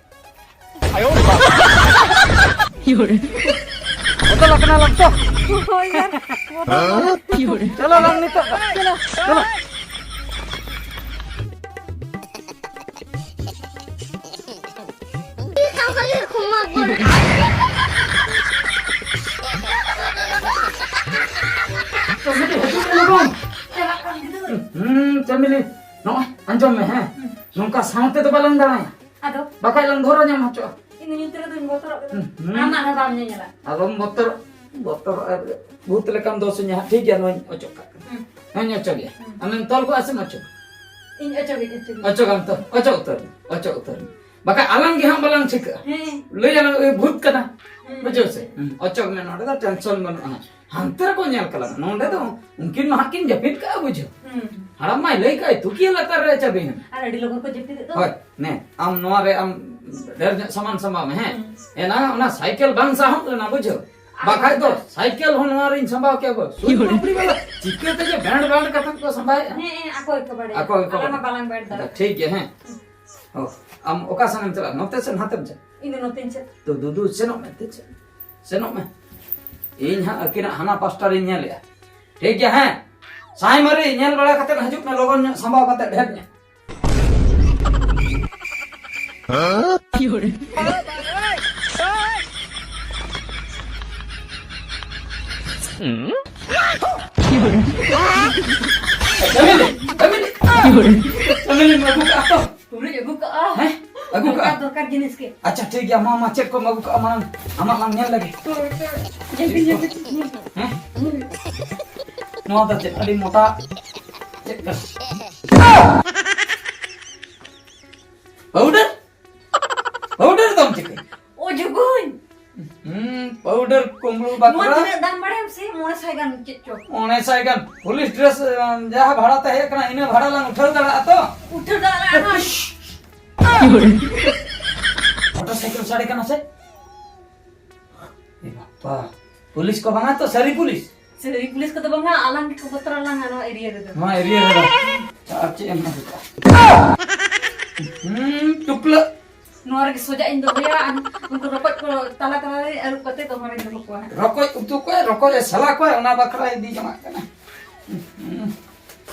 ᱵᱚᱛᱚᱞ ᱟᱠᱟᱱᱟ ᱞᱟᱝ ᱛᱚ᱾ ᱦᱳᱭ ᱭᱟᱨ, ᱵᱚᱛᱚᱞ ᱟᱠᱟᱱᱟ᱾ ᱪᱚᱞᱚ ᱞᱟᱝ ᱱᱤᱛᱚᱜ ᱫᱚ᱾ ᱪᱚᱞᱚ᱾ ᱪᱚᱞᱚ᱾ ᱦᱩᱸ, ᱪᱟᱢᱤᱞᱤ, ᱱᱚᱜᱼᱚᱭ ᱟᱸᱡᱚᱢ ᱢᱮ, ᱦᱮᱸ? ᱱᱚᱝᱠᱟ ᱥᱟᱶᱛᱮ ᱫᱚ ᱵᱟᱞᱟᱝ ᱫᱟᱬᱟᱭᱟ᱾ ᱟᱫᱚ? ᱵᱟᱠᱷᱟᱡ ᱞᱟᱝ ᱫᱷᱚᱨᱟ ᱧᱟᱢ ᱦᱚᱪᱚᱜᱼᱟ᱾ ᱤᱧ ᱫᱚ ᱧᱩᱛ ᱨᱮᱫᱚᱧ ᱵᱚᱛᱚᱨᱚᱜ ᱠᱟᱱᱟ᱾ ᱦᱩᱸ, ᱦᱩᱸ᱾ ᱟᱢᱟᱜ ᱦᱚᱸ ᱵᱟᱢ ᱧᱮᱧᱮᱞᱟ᱾ ᱟᱞᱚᱢ ᱵᱚᱛᱚᱨᱚᱜ, ᱵᱚᱛᱚᱨᱚᱜ ᱟᱨ ᱵᱷᱩᱛ ᱞᱮᱠᱟᱢ ᱫᱳᱥᱤᱧᱟ ᱦᱟᱸᱜ᱾ ᱴᱷᱤᱠ ᱜᱮᱭᱟ, ᱱᱚᱣᱟᱧ ᱚᱪᱚᱜ ᱠᱟᱜ ᱠᱟᱱᱟ᱾ ᱦᱩᱸ᱾ ᱱᱚᱣᱟᱧ ᱚᱪᱚᱜ ᱜᱮᱭᱟ᱾ ᱦᱩᱸ᱾ ᱟᱢᱮᱢ ᱛᱚᱞ ᱠᱚᱣᱟ ᱥᱮᱢ ᱚᱪᱚᱜᱟ? ᱤᱧ ᱚᱪᱚᱜᱤᱧ, ᱚᱪᱚᱜᱤᱧ᱾ ᱚᱪᱚᱜᱟᱢ ᱛᱚ, ᱚᱪᱚᱜ ᱩᱛᱟᱹᱨ ᱢᱮ, ᱚᱪᱚᱜ ᱩᱛᱟᱹᱨ ᱢᱮ᱾ ᱵᱟᱠᱷᱟᱡ ᱟᱞᱟᱝ ᱜᱮ ᱦᱟᱸᱜ ᱵᱟᱞᱟᱝ ᱴᱷᱤᱠᱟᱹᱜᱼᱟ᱾ ᱦᱮᱸ᱾ ᱞᱟᱹᱭ ᱟᱞᱟᱝ, "ᱮ, ᱵᱷᱩᱛ ᱠᱟᱱᱟ᱾" ᱦᱮᱸ᱾ ᱵᱩᱡᱷᱟᱹᱣ ᱥᱮ? ᱦᱩᱸ, ᱚᱪᱚᱜ ᱢᱮ, ᱱᱚᱰᱮ ᱫᱚ tension ᱵᱟᱹᱱᱩᱜᱼᱟ᱾ ᱦᱟᱱᱛᱮ ᱨᱮᱠᱚ ᱧᱮᱞ ᱠᱟᱞᱟᱝ, ᱱᱚᱰᱮ ᱫᱚ ᱩᱱᱠᱤᱱ ᱢᱟ ᱦᱟᱸᱜ ᱠᱤᱱ ᱡᱟᱹᱯᱤᱫ ᱠᱟᱜᱼᱟ, ᱵᱩᱡᱷᱟᱹᱣ᱾ ᱦᱩᱸ᱾ ᱦᱟᱲᱟᱢ ᱢᱟᱭ ᱞᱟᱹᱭ ᱠᱟᱜᱼᱟᱭ, ᱛᱩᱠᱤᱭᱟᱹ ᱞᱟᱛᱟᱨ ᱨᱮ ᱪᱟᱹᱵᱤ ᱦᱮᱱᱟᱜᱼᱟ᱾ ᱟᱨ ᱟᱹᱰᱤ ᱞᱚᱜᱚᱱ ᱠᱚ ᱡᱟᱹᱯᱤᱫ ᱫᱚ᱾ ᱦᱳᱭ, ᱱᱮ, ᱟᱢ ᱱᱚᱣᱟ ᱨᱮ ᱟᱢ ᱰᱷᱮᱨ ᱧᱚᱜ ᱥᱟᱢᱟᱱ ᱥᱟᱢᱵᱟᱣ ᱢᱮ, ᱦᱮᱸ? ᱦᱩᱸ᱾ ᱮᱱᱟ ᱚᱱᱟ ᱥᱟᱭᱠᱮᱞ ᱵᱟᱝ ᱥᱟᱦᱚᱵ ᱞᱮᱱᱟ, ᱵᱩᱡᱷᱟᱹᱣ᱾ ᱟᱨ ᱵᱟᱠᱷᱟᱡ ᱫᱚ ᱵᱟᱠᱷᱟᱡ? ᱥᱟᱭᱠᱮᱞ ᱦᱚᱸ ᱱᱚᱣᱟ ᱨᱤᱧ ᱥᱟᱢᱵᱟᱣ ᱠᱮᱭᱟ, ᱵᱟᱹᱵᱩ᱾ ᱥᱩᱨ ᱵᱟᱯᱲᱤ ᱵᱟᱞᱟ, ᱪᱤᱠᱟᱹᱛᱮ ᱡᱮ ᱵᱮᱸᱰ ᱵᱟᱸᱰ ᱠᱟᱛᱮ ᱠᱚ ᱥᱟᱢᱵᱟᱭᱮᱜᱼᱟ? ᱦᱮᱸ, ᱦᱮᱸ, ᱟᱠᱚ ᱜᱮᱠᱚ ᱵᱟᱲᱟᱭᱟ᱾ ᱟᱠᱚ ᱜᱮᱠᱚ ᱟᱞᱮ ᱢᱟ ᱵᱟᱲᱟᱭᱟ᱾ ᱵᱟᱞᱟᱝ ᱵᱮᱸᱰ ᱫᱟᱲᱮᱭᱟᱜᱼᱟ᱾ ᱴᱷᱤᱠ ᱜᱮᱭᱟ, ᱦᱮᱸ᱾ ᱚ, ᱟᱢ ᱚᱠᱟ ᱥᱮᱱ ᱮᱢ ᱪᱟᱞᱟᱜᱼᱟ? ᱱᱚᱛᱮ ᱥᱮᱱ, ᱦᱟᱱᱛᱮᱢ ᱪᱟᱞᱟᱜᱼᱟ? ᱤᱧ ᱫᱚ ᱱᱚᱛᱮᱧ ᱪᱟᱞᱟᱜᱼᱟ᱾ ᱛᱚ, ᱫᱩᱫᱩ, ᱥᱮᱱᱚᱜ ᱢᱮ, ᱫᱮᱡ ᱥᱮᱱ᱾ ᱥᱮᱱᱚᱜ ᱢᱮ᱾ ᱤᱧ ᱦᱟᱸᱜ ᱟᱹᱠᱤᱱᱟᱜ ᱦᱟᱱᱟ ᱯᱟᱥᱴᱟ ᱨᱤᱧ ᱧᱮᱞᱮᱜᱼᱟ᱾ ᱴᱷᱤᱠ ᱜᱮᱭᱟ, ᱦᱮᱸ? ᱥᱟᱭ ᱢᱟᱹᱨᱤ, ᱧᱮᱞ ᱵᱟᱲᱟ ᱠᱟᱛᱮ ᱦᱤᱡᱩᱜ ᱢᱮ, ᱞᱚᱜᱚᱱ ᱧᱚᱜ, ᱥᱟᱢᱵᱟᱣ ᱠᱟᱛᱮ ᱰᱷᱮᱨ ᱧᱚᱜ᱾ ᱪᱟᱢᱤᱞᱤ, ᱪᱟᱢᱤᱞᱤ᱾ ᱪᱟᱢᱤᱞᱤ, ᱟᱹᱜᱩ ᱠᱟᱜᱼᱟ ᱛᱚ? ᱯᱩᱨᱟᱹᱧ ᱟᱹᱜᱩ ᱠᱟᱜᱼᱟ᱾ ᱦᱮᱸ? ᱟᱹᱜᱩ ᱠᱟᱜᱼᱟ? ᱫᱚᱨᱠᱟᱨ, ᱫᱚᱨᱠᱟᱨ ᱡᱤᱱᱤᱥ ᱜᱮ᱾ ᱟᱪᱪᱷᱟ, ᱴᱷᱤᱠ ᱜᱮᱭᱟ, ᱢᱟ, ᱢᱟ, ᱪᱮᱫ ᱠᱚᱢ ᱟᱹᱜᱩ ᱠᱟᱜᱼᱟ, ᱢᱟᱲᱟᱝ ᱟᱢᱟᱜ ᱞᱟᱝ ᱧᱮᱞ ᱞᱮᱜᱮ᱾ ᱦᱳᱭ, ᱦᱳᱭ᱾ ᱧᱮᱞ ᱵᱤᱱ, ᱧᱮᱞ ᱵᱤᱱ᱾ ᱦᱮᱸ? ᱱᱚᱣᱟ ᱫᱚ ᱪᱮᱫ? ᱟᱹᱰᱤ ᱢᱚᱴᱟ ᱪᱮᱫ ᱠᱟᱱᱟ? ᱯᱟᱣᱰᱟᱨ? ᱚᱡᱚᱜᱟᱹᱧ᱾ ᱦᱩᱸ, ᱯᱟᱣᱰᱟᱨ ᱠᱩᱢᱵᱽᱲᱩ ᱱᱚᱣᱟ ᱵᱟᱠᱷᱨᱟ᱾ ᱛᱤᱱᱟᱹᱜ ᱫᱟᱢ ᱵᱟᱲᱟᱭᱟᱢ ᱥᱮ? ᱢᱚᱬᱮ ᱥᱟᱭ ᱜᱟᱱ ᱪᱮᱫ ᱪᱚ᱾ ᱢᱚᱬᱮ ᱥᱟᱭ ᱜᱟᱱ᱾ ᱯᱩᱞᱤᱥ ᱰᱨᱮᱥ, ᱮ, ᱡᱟᱦᱟᱸ ᱵᱷᱟᱲᱟ ᱛᱮ ᱦᱮᱡ ᱠᱟᱱᱟ, ᱤᱱᱟᱹ ᱵᱷᱟᱲᱟ ᱞᱟᱝ ᱩᱴᱷᱟᱹᱣ ᱫᱟᱲᱮᱭᱟᱜᱼᱟ ᱛᱚ? ᱩᱴᱷᱟᱹᱣ ᱫᱟᱲᱮᱭᱟᱜᱼᱟ᱾ ᱢᱚᱴᱚᱨ ᱥᱟᱭᱠᱮᱞ ᱥᱟᱰᱮ ᱠᱟᱱᱟ ᱥᱮ? ᱮ ᱵᱟᱯᱟ, ᱯᱩᱞᱤᱥ ᱠᱚ ᱵᱟᱝᱟ ᱛᱚ, ᱥᱟᱹᱨᱤ ᱯᱩᱞᱤᱥ? ᱥᱟᱹᱨᱤ ᱯᱩᱞᱤᱥ ᱠᱚᱫᱚ ᱵᱟᱝᱟ, ᱟᱞᱟᱝ ᱜᱮᱠᱚ ᱵᱚᱛᱚᱨ ᱟᱞᱟᱝᱟ ᱱᱚᱣᱟ ᱮᱨᱤᱭᱟ ᱨᱮᱫᱚ᱾ ᱱᱚᱣᱟ ᱮᱨᱤᱭᱟ ᱨᱮᱫᱚ᱾ ᱟᱨ ᱪᱮᱫ ᱮᱢ ᱢᱮᱱ ᱠᱟᱜᱼᱟ? ᱦᱩᱸ, ᱴᱩᱯᱞᱟᱹᱜ᱾ ᱱᱚᱣᱟ ᱨᱮᱜᱮ ᱥᱚᱡᱟ ᱤᱧ ᱫᱚᱦᱚᱭᱟ, ᱟᱨ ᱩᱱᱠᱩ ᱨᱚᱠᱚᱡ ᱠᱚ ᱛᱟᱞᱟ ᱛᱟᱞᱟ ᱨᱮ ᱟᱹᱨᱩᱵ ᱠᱟᱛᱮ ᱫᱚᱦᱚ ᱨᱮᱧ ᱫᱚᱦᱚ ᱠᱚᱣᱟ ᱦᱟᱸᱜ᱾ ᱨᱚᱠᱚᱡ ᱩᱛᱩ ᱠᱚᱭ, ᱨᱚᱠᱚᱡ ᱮ ᱥᱟᱞᱟ ᱠᱚᱭ, ᱚᱱᱟ ᱵᱟᱠᱷᱨᱟ ᱤᱫᱤ ᱡᱚᱝᱟᱜ ᱠᱟᱱᱟ᱾ ᱦᱩᱸ᱾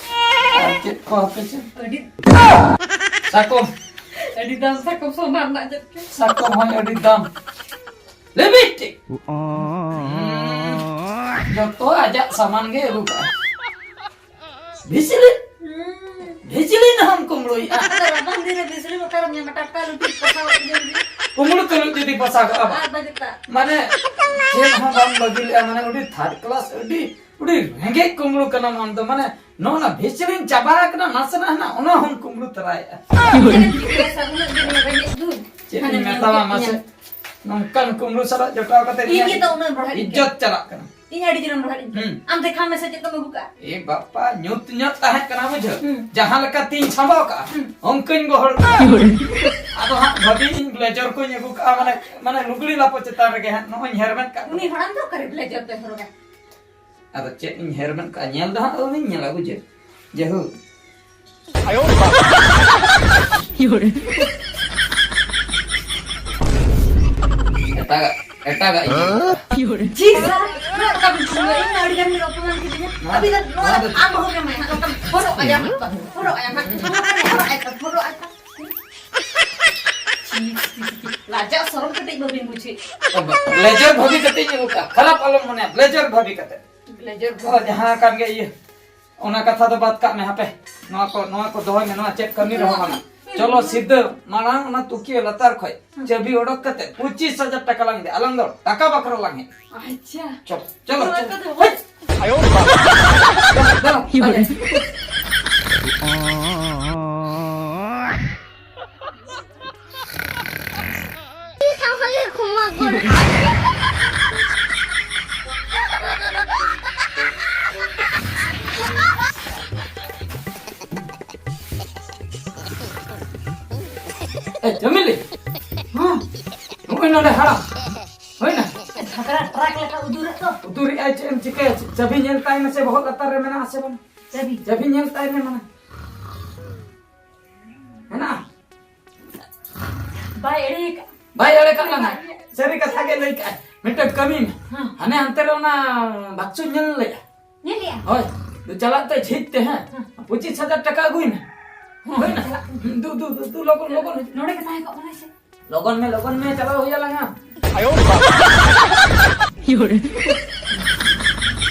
ᱟᱨ ᱪᱮᱫ ᱠᱚ ᱦᱟᱯᱮ ᱪᱮ? ᱟᱹᱰᱤ ᱥᱟᱠᱚᱢ᱾ ᱟᱹᱰᱤ ᱫᱟᱢ ᱥᱟᱠᱚᱢ, ᱥᱚᱱᱟ ᱨᱮᱱᱟᱜ ᱪᱮᱫ ᱪᱚ᱾ ᱥᱟᱠᱚᱢ ᱦᱚᱸ ᱟᱹᱰᱤ ᱫᱟᱢ᱾ ᱞᱤᱯᱤᱥᱴᱤᱠ᱾ ᱦᱩᱸ᱾ ᱡᱚᱛᱚ ᱟᱡᱟᱜ ᱥᱟᱢᱟᱱ ᱜᱮ ᱟᱹᱜᱩ ᱠᱟᱜᱼᱟ᱾ ᱵᱷᱤᱥᱞᱤᱱ᱾ ᱦᱩᱸ᱾ ᱵᱷᱤᱥᱞᱤᱱ ᱦᱚᱸᱢ ᱠᱩᱢᱵᱽᱲᱩᱭᱮᱫᱼᱟ᱾ ᱟᱫᱚ ᱨᱟᱵᱟᱝ ᱫᱤᱱ ᱨᱮ ᱵᱷᱤᱥᱞᱤᱱ ᱚᱠᱟᱨᱮᱢ ᱧᱟᱢᱟ? ᱴᱟᱴᱠᱟ ᱞᱩᱴᱤ ᱯᱚᱥᱟᱣ ᱤᱭᱟᱹ ᱜᱮ᱾ ᱠᱩᱢᱵᱽᱲᱩ ᱛᱩᱞᱩᱡ ᱡᱩᱫᱤ ᱯᱚᱥᱟᱜᱚᱜᱼᱟ ᱵᱟᱝ᱾ ᱟᱨ ᱵᱟᱡᱮᱛᱟ᱾ ᱢᱟᱱᱮ ᱪᱮᱫ ᱦᱚᱸ ᱵᱟᱢ ᱵᱟᱹᱜᱤ ᱞᱮᱜᱼᱟ, ᱢᱟᱱᱮ ᱟᱹᱰᱤ ᱛᱷᱟᱨᱰ ᱠᱞᱟᱥ, ᱟᱹᱰᱤ, ᱟᱹᱰᱤ ᱨᱮᱸᱜᱮᱡ ᱠᱩᱢᱵᱽᱲᱩ ᱠᱟᱱᱟᱢ ᱟᱢ ᱫᱚ, ᱢᱟᱱᱮ ᱱᱚᱜᱼᱚ ᱱᱟ ᱵᱷᱤᱥᱞᱤᱱ ᱪᱟᱵᱟ ᱟᱠᱟᱱᱟ, ᱱᱟᱥᱮᱱᱟᱜ ᱦᱮᱱᱟᱜ, ᱚᱱᱟ ᱦᱚᱸᱢ ᱠᱩᱢᱵᱽᱲᱩ ᱛᱚᱨᱟᱭᱮᱫᱼᱟ᱾ ᱪᱮᱫ ᱮᱢ ᱪᱤᱠᱟᱹᱭᱟ ᱥᱟᱨ, ᱩᱱᱟᱹᱜ ᱫᱤᱱ ᱨᱮᱸᱜᱮᱡ ᱫᱩᱧ᱾ ᱪᱮᱫ ᱤᱧ ᱦᱟᱱᱮᱢ ᱢᱮᱛᱟᱢᱟ ᱧᱟᱢ ᱠᱮᱫ ᱢᱟᱥᱮ? ᱛᱤᱧᱟ᱾ ᱱᱚᱝᱠᱟᱱ ᱠᱩᱢᱵᱽᱲᱩ ᱥᱟᱞᱟᱜ ᱡᱚᱴᱟᱣ ᱠᱟᱛᱮ ᱤᱧ ᱤᱧᱟᱹᱜ ᱜᱮᱛᱚ ᱩᱱᱟᱹᱜ ᱮᱢ ᱨᱚᱦᱮᱫ ᱤᱧ ᱤᱡᱽᱡᱚᱛ ᱠᱟᱱᱟ᱾ ᱪᱟᱞᱟᱜ ᱠᱟᱱᱟ᱾ ᱤᱧ ᱟᱹᱰᱤ ᱡᱳᱨᱮᱢ ᱨᱚᱦᱮᱫ ᱤᱧ ᱠᱟᱱᱟ᱾ ᱦᱩᱸ᱾ ᱟᱢ ᱫᱮᱠᱷᱟᱣ ᱢᱮᱥᱮ ᱪᱮᱫ ᱠᱚᱢ ᱟᱹᱜᱩ ᱠᱟᱜᱼᱟ? ᱮ ᱵᱟᱯᱟ, ᱧᱩᱛ ᱧᱚᱜ ᱛᱟᱦᱮᱸ ᱠᱟᱱᱟ ᱵᱩᱡᱷᱟᱹᱣ᱾ ᱦᱩᱸ᱾ ᱡᱟᱦᱟᱸ ᱞᱮᱠᱟ ᱛᱤᱧ ᱥᱟᱢᱵᱟᱣ ᱠᱟᱜᱼᱟ, ᱦᱩᱸ᱾ ᱚᱱᱠᱟᱧ ᱜᱚᱦᱚᱲ ᱠᱟᱜᱼᱟ᱾ ᱟᱫᱚ ᱦᱟᱸᱜ ᱵᱷᱟᱹᱵᱤ ᱤᱧ ᱵᱞᱮᱡᱟᱨ ᱠᱚᱧ ᱟᱹᱜᱩ ᱠᱟᱜᱼᱟ, ᱢᱟᱱᱮ, ᱢᱟᱱᱮ ᱞᱩᱜᱽᱲᱤ ᱞᱟᱯᱚ ᱪᱮᱛᱟᱱ ᱨᱮᱜᱮ ᱦᱟᱸᱜ ᱱᱚᱜᱼᱚᱭ ᱦᱮᱨᱢᱮᱫ ᱠᱟᱜ ᱩᱱᱤ ᱠᱟᱱᱟ᱾ ᱦᱟᱲᱟᱢ ᱫᱚ ᱚᱠᱟᱨᱮ ᱵᱞᱮᱡᱟᱨ ᱫᱚᱭ ᱦᱚᱨᱚᱜᱟ? ᱟᱫᱚ ᱪᱮᱫ ᱤᱧ ᱦᱮᱨᱢᱮᱫ ᱠᱟᱜᱼᱟ, ᱧᱮᱞ ᱫᱚ ᱦᱟᱸᱜ ᱟᱹᱣᱨᱤᱧ ᱧᱮᱞᱟ ᱵᱩᱡᱷᱟᱹᱣ᱾ ᱡᱟᱭᱦᱳᱠ᱾ ᱮᱴᱟᱜᱟᱜ, ᱮᱴᱟᱜᱟᱜ ᱤᱧ ᱧᱮᱞ ᱠᱟᱜᱼᱟ᱾ ᱪᱤ ᱥᱟᱨ, ᱱᱚᱣᱟ ᱨᱟᱠᱟᱵ ᱤᱧ ᱪᱩᱞᱟᱹ, ᱤᱧ ᱟᱹᱰᱤ ᱜᱟᱱ ᱜᱮ ᱚᱯᱚᱢᱟᱱ ᱠᱤᱫᱤᱧᱟ᱾ ᱱᱚᱣᱟ, ᱟᱹᱵᱤᱱ ᱫᱚ, ᱱᱚᱣᱟ ᱱᱚᱣᱟ ᱫᱚ ᱫᱚ ᱟᱢ ᱦᱚᱸ ᱜᱮ ᱢᱟᱭ, ᱦᱟᱸᱜ ᱦᱚᱨᱚᱜ ᱟᱭᱟ, ᱦᱟᱸᱜ ᱦᱚᱨᱚᱜ ᱟᱭᱟ, ᱦᱟᱸᱜ ᱦᱚᱨᱚᱜ ᱟᱭᱟ, ᱦᱚᱨᱚᱜ ᱟᱭᱟ᱾ ᱪᱤ, ᱪᱤ, ᱪᱤ, ᱪᱤ᱾ ᱞᱟᱡᱟᱜ ᱥᱚᱨᱚᱢ ᱠᱟᱹᱴᱤᱡ ᱵᱟᱹᱵᱤᱱ ᱵᱩᱡᱷᱟᱹᱣ᱾ ᱵᱞᱮᱡᱟᱨ ᱵᱷᱟᱵᱤ ᱠᱟᱛᱮ ᱤᱧ ᱟᱹᱜᱩ ᱠᱟᱜᱼᱟ᱾ ᱠᱷᱟᱨᱟᱯ ᱟᱞᱚᱢ ᱢᱚᱱᱮᱭᱟ, ᱵᱞᱮᱡᱟᱨ ᱵᱷᱟᱵᱤ ᱠᱟᱛᱮ᱾ ᱵᱞᱮᱡᱟᱨ ᱚ, ᱵᱷᱟᱵᱤ᱾ ᱡᱟᱦᱟᱸ ᱠᱟᱱ ᱜᱮ ᱤᱭᱟᱹ, ᱚᱱᱟ ᱠᱟᱛᱷᱟ ᱫᱚ ᱵᱟᱫ ᱠᱟᱜ ᱢᱮ, ᱦᱟᱯᱮ᱾ ᱱᱚᱣᱟ ᱠᱚ, ᱱᱚᱣᱟ ᱠᱚ ᱫᱚᱦᱚᱭ ᱢᱮ, ᱱᱚᱣᱟ ᱪᱮᱫ ᱠᱟᱹᱢᱤ ᱨᱮᱦᱚᱸ ᱵᱟᱝᱟ᱾ ᱪᱚᱞᱚ ᱥᱤᱫᱷᱟᱹ ᱢᱟᱲᱟᱝ ᱚᱱᱟ ᱛᱩᱠᱤᱭᱟᱹ ᱞᱟᱛᱟᱨ ᱠᱷᱚᱡ ᱪᱟᱹᱵᱤ ᱚᱰᱚᱠ ᱠᱟᱛᱮ ᱯᱚᱸᱪᱤᱥ ᱦᱟᱡᱟᱨ ᱴᱟᱠᱟ ᱞᱟᱝ ᱤᱫᱤ, ᱟᱞᱟᱝ ᱫᱚ ᱴᱟᱠᱟ ᱵᱟᱠᱷᱨᱟ ᱞᱟᱝ ᱦᱮᱡ᱾ ᱟᱪᱪᱷᱟ᱾ ᱪᱚᱞᱚ, ᱪᱚᱞᱚ, ᱱᱚᱣᱟ ᱪᱚᱞᱚ᱾ ᱠᱚᱫᱚ ᱦᱳᱭ᱾ ᱫᱮᱞᱟ, ᱫᱮᱞᱟ, ᱫᱮᱞᱟ᱾ ᱮ, ᱪᱟᱢᱤᱞᱤ᱾ ᱦᱮᱸ᱾ ᱱᱚᱜᱼᱚᱭ ᱱᱚᱰᱮ ᱦᱟᱲᱟᱢ᱾ ᱦᱩᱭᱱᱟ? ᱡᱷᱟᱜᱽᱨᱟ ᱴᱨᱟᱠ ᱞᱮᱠᱟ ᱩᱫᱩᱨᱮᱫ ᱫᱚ᱾ ᱩᱫᱩᱨᱮᱫ ᱟᱭ, ᱪᱮᱫ ᱮᱢ ᱪᱤᱠᱟᱹᱭᱟ? ᱪᱟᱹᱵᱤ ᱧᱮᱞ ᱛᱟᱭ ᱢᱮᱥᱮ, ᱵᱚᱦᱚᱜ ᱞᱟᱛᱟᱨ ᱨᱮ ᱢᱮᱱᱟᱜ ᱟᱥᱮ ᱵᱟᱝ? ᱪᱟᱹᱵᱤ? ᱪᱟᱹᱵᱤ ᱧᱮᱞ ᱛᱟᱭ ᱢᱮ ᱢᱟᱲᱟᱝ᱾ ᱢᱮᱱᱟᱜᱼᱟ? ᱵᱟᱭ ᱮᱲᱮ ᱠᱟᱜ᱾ ᱵᱟᱭ ᱮᱲᱮ ᱠᱟᱜ ᱞᱟᱝᱟ᱾ ᱥᱟᱹᱨᱤ ᱠᱟᱛᱷᱟ ᱜᱮ ᱞᱟᱹᱭ ᱠᱟᱜᱼᱟᱭ᱾ ᱢᱤᱫᱴᱮᱱ ᱠᱟᱹᱢᱤ ᱢᱮ᱾ ᱦᱮᱸ᱾ ᱦᱟᱱᱮ ᱦᱟᱱᱛᱮ ᱨᱮ ᱚᱱᱟ ᱵᱟᱠᱥᱚᱧ ᱧᱮᱞ ᱞᱮᱫᱼᱟ᱾ ᱧᱮᱞ ᱞᱮᱜᱼᱟ? ᱦᱳᱭ᱾ ᱫᱩ ᱪᱟᱞᱟᱜ ᱛᱮ ᱡᱷᱤᱡ ᱛᱮ, ᱦᱮᱸ᱾ ᱦᱮᱸ᱾ ᱯᱚᱸᱪᱤᱥ ᱦᱟᱡᱟᱨ ᱴᱟᱠᱟ ᱟᱹᱜᱩᱭ ᱢᱮ᱾ ᱦᱮᱸ, ᱦᱳᱭ ᱱᱟ? ᱪᱟᱞᱟᱜ ᱠᱟᱱᱟ᱾ ᱫᱩ, ᱫᱩ, ᱫᱩ, ᱫᱩ, ᱞᱚᱜᱚᱱ, ᱞᱚᱜᱚᱱ ᱦᱤᱡᱩᱜ᱾ ᱱᱚᱰᱮ ᱜᱮ ᱛᱟᱦᱮᱸ ᱠᱚᱜ ᱠᱟᱱᱟᱭ ᱥᱮ? ᱞᱚᱜᱚᱱ ᱢᱮ, ᱞᱚᱜᱚᱱ ᱢᱮ, ᱪᱟᱞᱟᱣ ᱦᱩᱭ ᱟᱞᱟᱝᱟ᱾ ᱟᱭᱳ ᱵᱟᱵᱟ᱾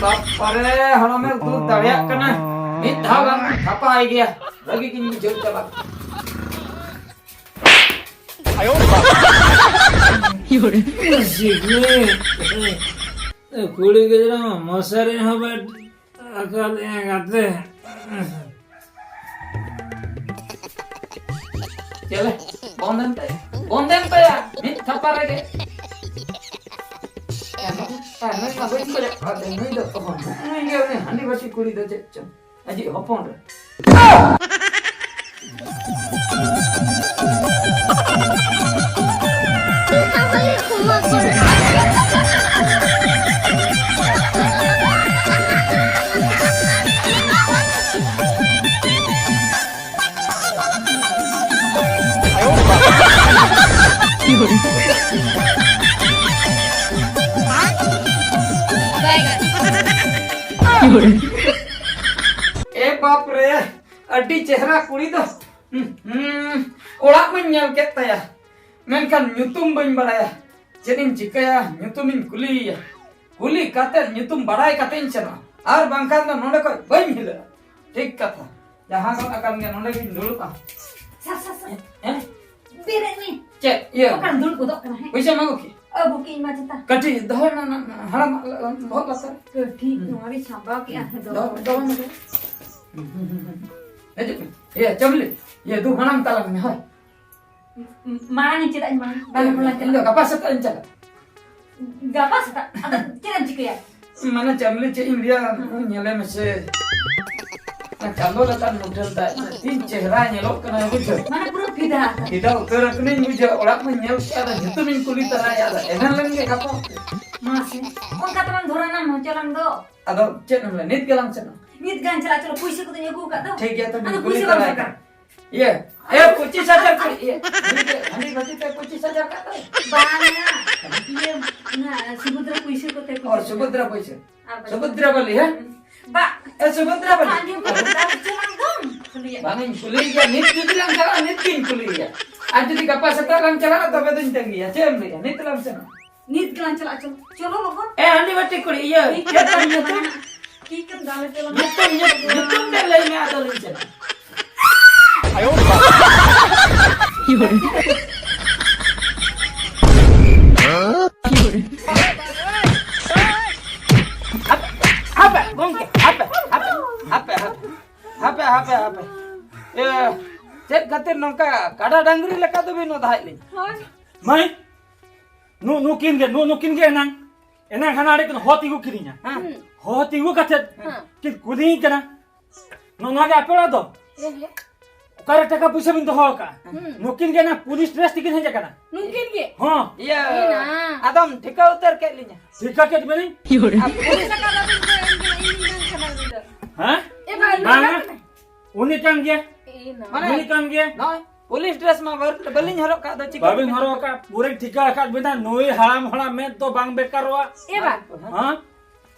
ᱵᱟᱯᱟᱨᱮ, ᱦᱟᱲᱟᱢᱮ ᱩᱫᱩᱨ ᱫᱟᱲᱮᱭᱟᱜ ᱠᱟᱱᱟ᱾ ᱢᱤᱫ ᱫᱷᱟᱣ ᱜᱟᱱ ᱛᱷᱟᱯᱟᱭ ᱜᱮᱭᱟ᱾ ᱵᱷᱟᱹᱜᱤ ᱜᱤᱧ ᱵᱩᱡᱷᱟᱹᱣ ᱪᱟᱵᱟ᱾ ᱟᱭᱳ ᱵᱟᱵᱟ᱾ ᱠᱩᱲᱤ ᱜᱤᱫᱽᱨᱟᱹ ᱢᱟ ᱢᱚᱥᱟᱨᱤ ᱦᱚᱸ ᱵᱟᱭ ᱟᱠᱟᱞᱮᱜᱼᱟ ᱜᱟᱛᱮ᱾ ᱪᱮᱞᱮ, ᱵᱚᱱᱫᱮᱱ ᱛᱟᱭᱟ, ᱵᱚᱱᱫᱮᱱ ᱛᱟᱭᱟ, ᱢᱤᱫ ᱛᱷᱟᱯᱟ ᱨᱮᱜᱮ᱾ ᱟᱨ ᱱᱩᱭ ᱢᱟ ᱵᱟᱹᱧ ᱠᱚᱭᱚᱜ ᱠᱟᱫᱮ, ᱱᱩᱭ ᱫᱚ ᱛᱚᱠᱷᱚᱱ ᱱᱩᱭ ᱜᱮ ᱩᱱᱤ ᱦᱟᱺᱰᱤ ᱵᱟᱹᱴᱤ ᱠᱩᱲᱤ ᱫᱚ ᱪᱮᱫ ᱪᱚᱝ, ᱟᱡᱤᱡ ᱦᱚᱯᱚᱱ ᱨᱮ᱾ ᱮ ᱵᱟᱯ ᱨᱮ, ᱟᱹᱰᱤ ᱪᱮᱦᱨᱟ ᱠᱩᱲᱤ ᱫᱚ᱾ ᱦᱩᱸ, ᱦᱩᱸ, ᱚᱲᱟᱜ ᱢᱟᱧ ᱧᱮᱞ ᱠᱮᱫ ᱛᱟᱭᱟ, ᱢᱮᱱᱠᱷᱟᱱ ᱧᱩᱛᱩᱢ ᱵᱟᱹᱧ ᱵᱟᱲᱟᱭᱟ᱾ ᱪᱮᱫ ᱤᱧ ᱪᱤᱠᱟᱹᱭᱟ? ᱧᱩᱛᱩᱢᱤᱧ ᱠᱩᱞᱤᱭᱮᱭᱟ᱾ ᱠᱩᱞᱤ ᱠᱟᱛᱮ, ᱧᱩᱛᱩᱢ ᱵᱟᱲᱟᱭ ᱠᱟᱛᱮ ᱤᱧ ᱥᱮᱱᱚᱜᱼᱟ, ᱟᱨ ᱵᱟᱝᱠᱷᱟᱱ ᱫᱚ ᱱᱚᱰᱮ ᱠᱷᱚᱡ ᱵᱟᱹᱧ ᱦᱤᱞᱟᱹᱜᱼᱟ᱾ ᱴᱷᱤᱠ ᱠᱟᱛᱷᱟ, ᱡᱟᱦᱟᱸ ᱜᱚᱫ ᱟᱠᱟᱱ ᱜᱮ, ᱱᱚᱰᱮ ᱜᱤᱧ ᱫᱩᱲᱩᱵᱼᱟ᱾ ᱥᱟᱨ, ᱥᱟᱨ, ᱥᱟᱨ᱾ ᱦᱮᱸ? ᱵᱮᱨᱮᱫ ᱢᱮ᱾ ᱪᱮᱫ? ᱤᱭᱟᱹ? ᱚᱠᱟᱨᱮᱢ ᱫᱩᱲᱩᱵ ᱜᱚᱫᱚᱜ ᱠᱟᱱᱟ, ᱦᱮᱸ? ᱯᱚᱭᱥᱟᱢ ᱟᱹᱜᱩ ᱠᱮᱫ? ᱟᱹᱜᱩ ᱠᱮᱫ ᱤᱧ ᱢᱟ ᱪᱮᱛᱟ᱾ ᱠᱟᱹᱴᱤᱡ ᱫᱚᱦᱚᱭ ᱢᱮ ᱚᱱᱟ, ᱚᱱᱟ ᱦᱟᱲᱟᱢᱟᱜ ᱵᱚᱦᱚᱜ ᱞᱟᱛᱟᱨ᱾ ᱠᱟᱹᱴᱤᱡ ᱦᱩᱸ᱾ ᱱᱚᱣᱟ ᱨᱤᱧ ᱥᱟᱢᱵᱟᱣ ᱠᱮᱫᱼᱟ, ᱦᱩᱸ᱾ ᱦᱮᱸ, ᱫᱚᱦᱚ᱾ ᱫᱚᱦᱚ, ᱫᱚᱦᱚ ᱢᱮ᱾ ᱦᱤᱡᱩᱜ ᱢᱮ᱾ ᱤᱭᱟᱹ, ᱪᱟᱢᱞᱤ, ᱤᱭᱟᱹ, ᱫᱩ ᱢᱟᱲᱟᱝ ᱛᱟᱞᱟᱝ ᱢᱮ, ᱦᱳᱭ᱾ ᱢᱟᱲᱟᱝ ᱤᱧ ᱪᱮᱫᱟᱜ ᱤᱧ ᱢᱟᱲᱟᱝ? ᱵᱟᱝ, ᱵᱟᱝ, ᱤᱧ ᱫᱚ ᱜᱟᱯᱟ ᱥᱮᱛᱟᱜ ᱤᱧ ᱪᱟᱞᱟᱜᱼᱟ᱾ ᱜᱟᱯᱟ ᱥᱮᱛᱟᱜ? ᱟᱫᱚ ᱪᱮᱫ ᱮᱢ ᱪᱤᱠᱟᱹᱭᱟ? ᱢᱟᱱᱮ ᱪᱟᱢᱞᱤ, ᱪᱮᱫ ᱤᱧ ᱞᱟᱹᱭᱟ, ᱧᱮᱞᱮ ᱢᱮᱥᱮ᱾ ᱚᱱᱟ ᱪᱟᱸᱫᱚ ᱞᱮᱠᱟᱱ ᱢᱩᱴᱷᱟᱹᱱ ᱛᱟᱭ, ᱛᱤᱱ ᱪᱮᱦᱨᱟ ᱧᱮᱞᱚᱜ ᱠᱟᱱᱟ, ᱵᱩᱡᱷᱟᱹᱣ᱾ ᱢᱟᱱᱮ ᱯᱩᱨᱟᱹ ᱯᱷᱤᱫᱟ ᱟᱠᱟᱱᱟ᱾ ᱯᱷᱤᱫᱟ ᱩᱛᱟᱹᱨ ᱟᱠᱟᱱᱟᱹᱧ, ᱵᱩᱡᱷᱟᱹᱣ᱾ ᱚᱲᱟᱜ ᱢᱟᱧ ᱧᱮᱞ ᱠᱮᱫᱟ, ᱟᱫᱚ ᱧᱩᱛᱩᱢᱤᱧ ᱠᱩᱞᱤ ᱛᱟᱨᱟᱭᱟ, ᱟᱫᱚ ᱮᱵᱷᱮᱱ ᱞᱮᱱ ᱜᱮ ᱜᱟᱯᱟ᱾ ᱢᱟᱥᱮ, ᱚᱱᱠᱟ ᱛᱮᱢᱟᱢ ᱫᱷᱚᱨᱟᱱᱟᱢ ᱦᱚᱪᱚ ᱞᱟᱝ ᱫᱚ᱾ ᱟᱫᱚ ᱪᱮᱫ ᱮᱢ ᱞᱟᱹᱭᱟ, ᱱᱤᱛ ᱜᱮᱞᱟᱝ ᱪᱟᱞᱟᱜᱼᱟ᱾ ᱱᱤᱛ ᱜᱮᱞᱟᱝ ᱪᱟᱞᱟᱜᱼᱟ, ᱪᱚᱞᱚ, ᱯᱩᱭᱥᱟᱹ ᱠᱚᱫᱚᱧ ᱟᱹᱜᱩ ᱟᱠᱟᱫ ᱫᱚ᱾ ᱴᱷᱤᱠ ᱜᱮᱭᱟ, ᱛᱚᱵᱮ ᱟᱫᱚ ᱠᱩᱞᱤ ᱯᱩᱭᱥᱟᱹ ᱵᱟᱝ ᱛᱟᱨᱟᱭ ᱫᱚᱨᱠᱟᱨ᱾ ᱠᱟᱱᱟ᱾ ᱤᱭᱟᱹ, ᱮ, ᱯᱚᱸᱪᱤᱥ ᱦᱟᱡᱟᱨ ᱠᱩᱲᱤ, ᱤᱭᱟᱹ, ᱦᱟᱺᱰᱤ ᱛᱮ, ᱦᱟᱺᱰᱤ ᱵᱷᱟᱹᱴᱤ ᱛᱮ ᱯᱚᱸᱪᱤᱥ ᱦᱟᱡᱟᱨ ᱠᱟᱜ ᱫᱚ᱾ ᱵᱟᱝᱟ, ᱤᱭᱟᱹ, ᱚᱱᱟ ᱥᱩᱵᱷᱚᱫᱨᱟ ᱯᱩᱭᱥᱟᱹ ᱠᱚᱛᱮ ᱚ, ᱠᱚ ᱥᱩᱵᱷᱚᱫᱨᱟ ᱯᱩᱭᱥᱟᱹ᱾ ᱟᱨ ᱵᱟᱝ ᱥᱩᱵᱷᱚᱫᱨᱟ ᱵᱟᱹᱞᱤ, ᱦᱮᱸ? ᱵᱟ᱾ ᱮ, ᱥᱩᱵᱷᱚᱫᱨᱟ ᱵᱟᱹᱞᱤ᱾ ᱟᱸᱡᱚᱢ ᱢᱮ, ᱫᱟᱜ ᱦᱚᱪᱚ ᱞᱟᱝ ᱫᱚᱢ᱾ ᱠᱷᱟᱹᱞᱤᱭᱟᱜ᱾ ᱵᱟᱝ, ᱤᱧ ᱠᱩᱞᱤᱭᱮ ᱜᱮᱭᱟ, ᱱᱤᱛ ᱡᱩᱫᱤ ᱞᱟᱝ ᱪᱟᱞᱟᱜᱼᱟ, ᱱᱤᱛ ᱜᱤᱧ ᱠᱩᱞᱤᱭᱮ ᱜᱮᱭᱟ᱾ ᱟᱨ ᱡᱩᱫᱤ ᱜᱟᱯᱟ ᱥᱮᱛᱟᱜ ᱞᱟᱝ ᱪᱟᱞᱟᱜᱼᱟ, ᱛᱚᱵᱮ ᱫᱚᱧ ᱛᱟᱺᱜᱤᱭᱟ᱾ ᱪᱮᱫ ᱮᱢ ᱞᱟᱹᱭᱟ? ᱱᱤᱛ ᱞᱟᱝ ᱥᱮᱱᱚᱜᱼᱟ᱾ ᱱᱤᱛ ᱜᱮᱞᱟᱝ ᱪᱟᱞᱟᱜᱼᱟ, ᱪᱚᱞᱚ᱾ ᱪᱚᱞᱚ ᱞᱚᱜᱚᱱ᱾ ᱮ, ᱦᱟᱺᱰᱤ ᱵᱷᱟᱹᱴᱤ ᱠᱩᱲᱤ, ᱤᱭᱟᱹ, ᱪᱮᱫ ᱛᱟᱢ ᱧᱩᱛᱩᱢ? ᱴᱷᱤᱠ ᱮᱢ ᱫᱟᱞᱮ ᱛᱮ ᱞᱟᱝ ᱧᱩᱛᱩᱢ, ᱧᱩᱛᱩᱢ, ᱧᱩᱛᱩᱢ ᱵᱮᱱ ᱞᱟᱹᱭ ᱢᱮ, ᱟᱫᱚ ᱞᱤᱧ ᱪᱟᱞᱟᱜᱼᱟ᱾ ᱦᱟᱯᱮ, ᱜᱚᱝᱠᱮ, ᱦᱟᱯᱮ, ᱦᱟᱯᱮ, ᱦᱟᱯᱮ, ᱦᱟᱯᱮ, ᱦᱟᱯᱮ, ᱦᱟᱯᱮ᱾ ᱮ, ᱪᱮᱫ ᱠᱷᱟᱹᱛᱤᱨ ᱱᱚᱝᱠᱟ ᱠᱟᱰᱟ ᱰᱟᱝᱨᱤ ᱞᱮᱠᱟ ᱫᱚᱵᱤᱱ ᱚᱫᱷᱟᱭᱮᱫ ᱞᱤᱧᱟ? ᱦᱳᱭ᱾ ᱢᱟᱹᱭ, ᱱᱩ-, ᱱᱩᱠᱤᱱ ᱜᱮ, ᱱᱩ-, ᱱᱩᱠᱤᱱ ᱜᱮ ᱮᱱᱟᱝ, ᱮᱱᱟᱝ ᱦᱟᱱᱟ ᱟᱲᱮ ᱠᱷᱚᱱ ᱦᱚ ᱛᱤᱸᱜᱩ ᱠᱤᱫᱤᱧᱟ᱾ ᱦᱮᱸ᱾ ᱦᱚ ᱛᱤᱸᱜᱩ ᱠᱟᱛᱮ ᱦᱮᱸ᱾ ᱠᱤᱱ ᱠᱩᱞᱤᱧ ᱠᱟᱱᱟ, ᱱᱚ-, ᱱᱚᱣᱟ ᱜᱮ ᱟᱯᱮ ᱚᱲᱟᱜ ᱫᱚ? ᱦᱮᱸ, ᱦᱮᱸ᱾ ᱚᱠᱟᱨᱮ ᱴᱟᱠᱟ ᱯᱩᱭᱥᱟᱹ ᱵᱤᱱ ᱫᱚᱦᱚ ᱟᱠᱟᱫᱼᱟ? ᱦᱩᱸ᱾ ᱱᱩᱠᱤᱱ ᱜᱮ ᱚᱱᱟ ᱯᱩᱞᱤᱥ ᱰᱨᱮᱥ ᱛᱮᱠᱤᱱ ᱦᱮᱡ ᱟᱠᱟᱱᱟ᱾ ᱱᱩᱠᱤᱱ ᱜᱮ? ᱦᱚᱸ᱾ ᱤᱭᱟᱹ, ᱮ ᱱᱟ᱾ ᱟᱫᱚᱢ ᱴᱷᱤᱠᱟᱹ ᱩᱛᱟᱹᱨ ᱠᱮᱫ ᱞᱤᱧᱟ᱾ ᱴᱷᱤᱠᱟᱹ ᱠᱮᱫ ᱵᱤᱱᱟᱹᱧ? ᱟᱨ ᱯᱩᱞᱤᱥ ᱴᱟᱠᱟ ᱵᱟᱵᱤᱱ ᱠᱚᱭ ᱮᱢ ᱠᱟᱱᱟ, ᱤᱧ ᱢᱤᱫ ᱫᱷᱟᱣ ᱠᱷᱟᱱᱟ ᱵᱤᱱ ᱫᱚ᱾ ᱦᱮᱸ? ᱮ ᱵᱟᱝ, ᱵᱟᱝᱟ᱾ ᱵᱟᱝ᱾ ᱩᱱᱤ ᱠᱟᱱ ᱜᱮᱭᱟ᱾ ᱮ ᱱᱟ᱾ ᱢᱟᱱᱮ, ᱩᱱᱤ ᱠᱟᱱ ᱜᱮᱭᱟ᱾ ᱱᱚᱜᱼᱚᱭ ᱯᱩᱞᱤᱥ ᱰᱨᱮᱥ ᱢᱟ ᱵᱟᱹᱞᱤᱧ ᱦᱚᱨᱚᱜ ᱠᱟᱜ ᱫᱚ, ᱪᱤᱠᱟᱹ ᱵᱟᱵᱤᱱ ᱛᱮᱵᱤᱱ ᱦᱚᱨᱚᱜ ᱟᱠᱟᱫ, ᱯᱩᱨᱟᱹᱧ ᱴᱷᱤᱠᱟᱹ ᱟᱠᱟᱫ ᱵᱤᱱᱟ, ᱱᱩᱭ ᱦᱟᱲᱟᱢ ᱦᱚᱲᱟᱜ ᱢᱮᱫ ᱫᱚ ᱵᱟᱝ ᱵᱮᱠᱟᱨᱚᱜᱼᱟ᱾ ᱮ ᱵᱟ᱾ ᱦᱮᱸ?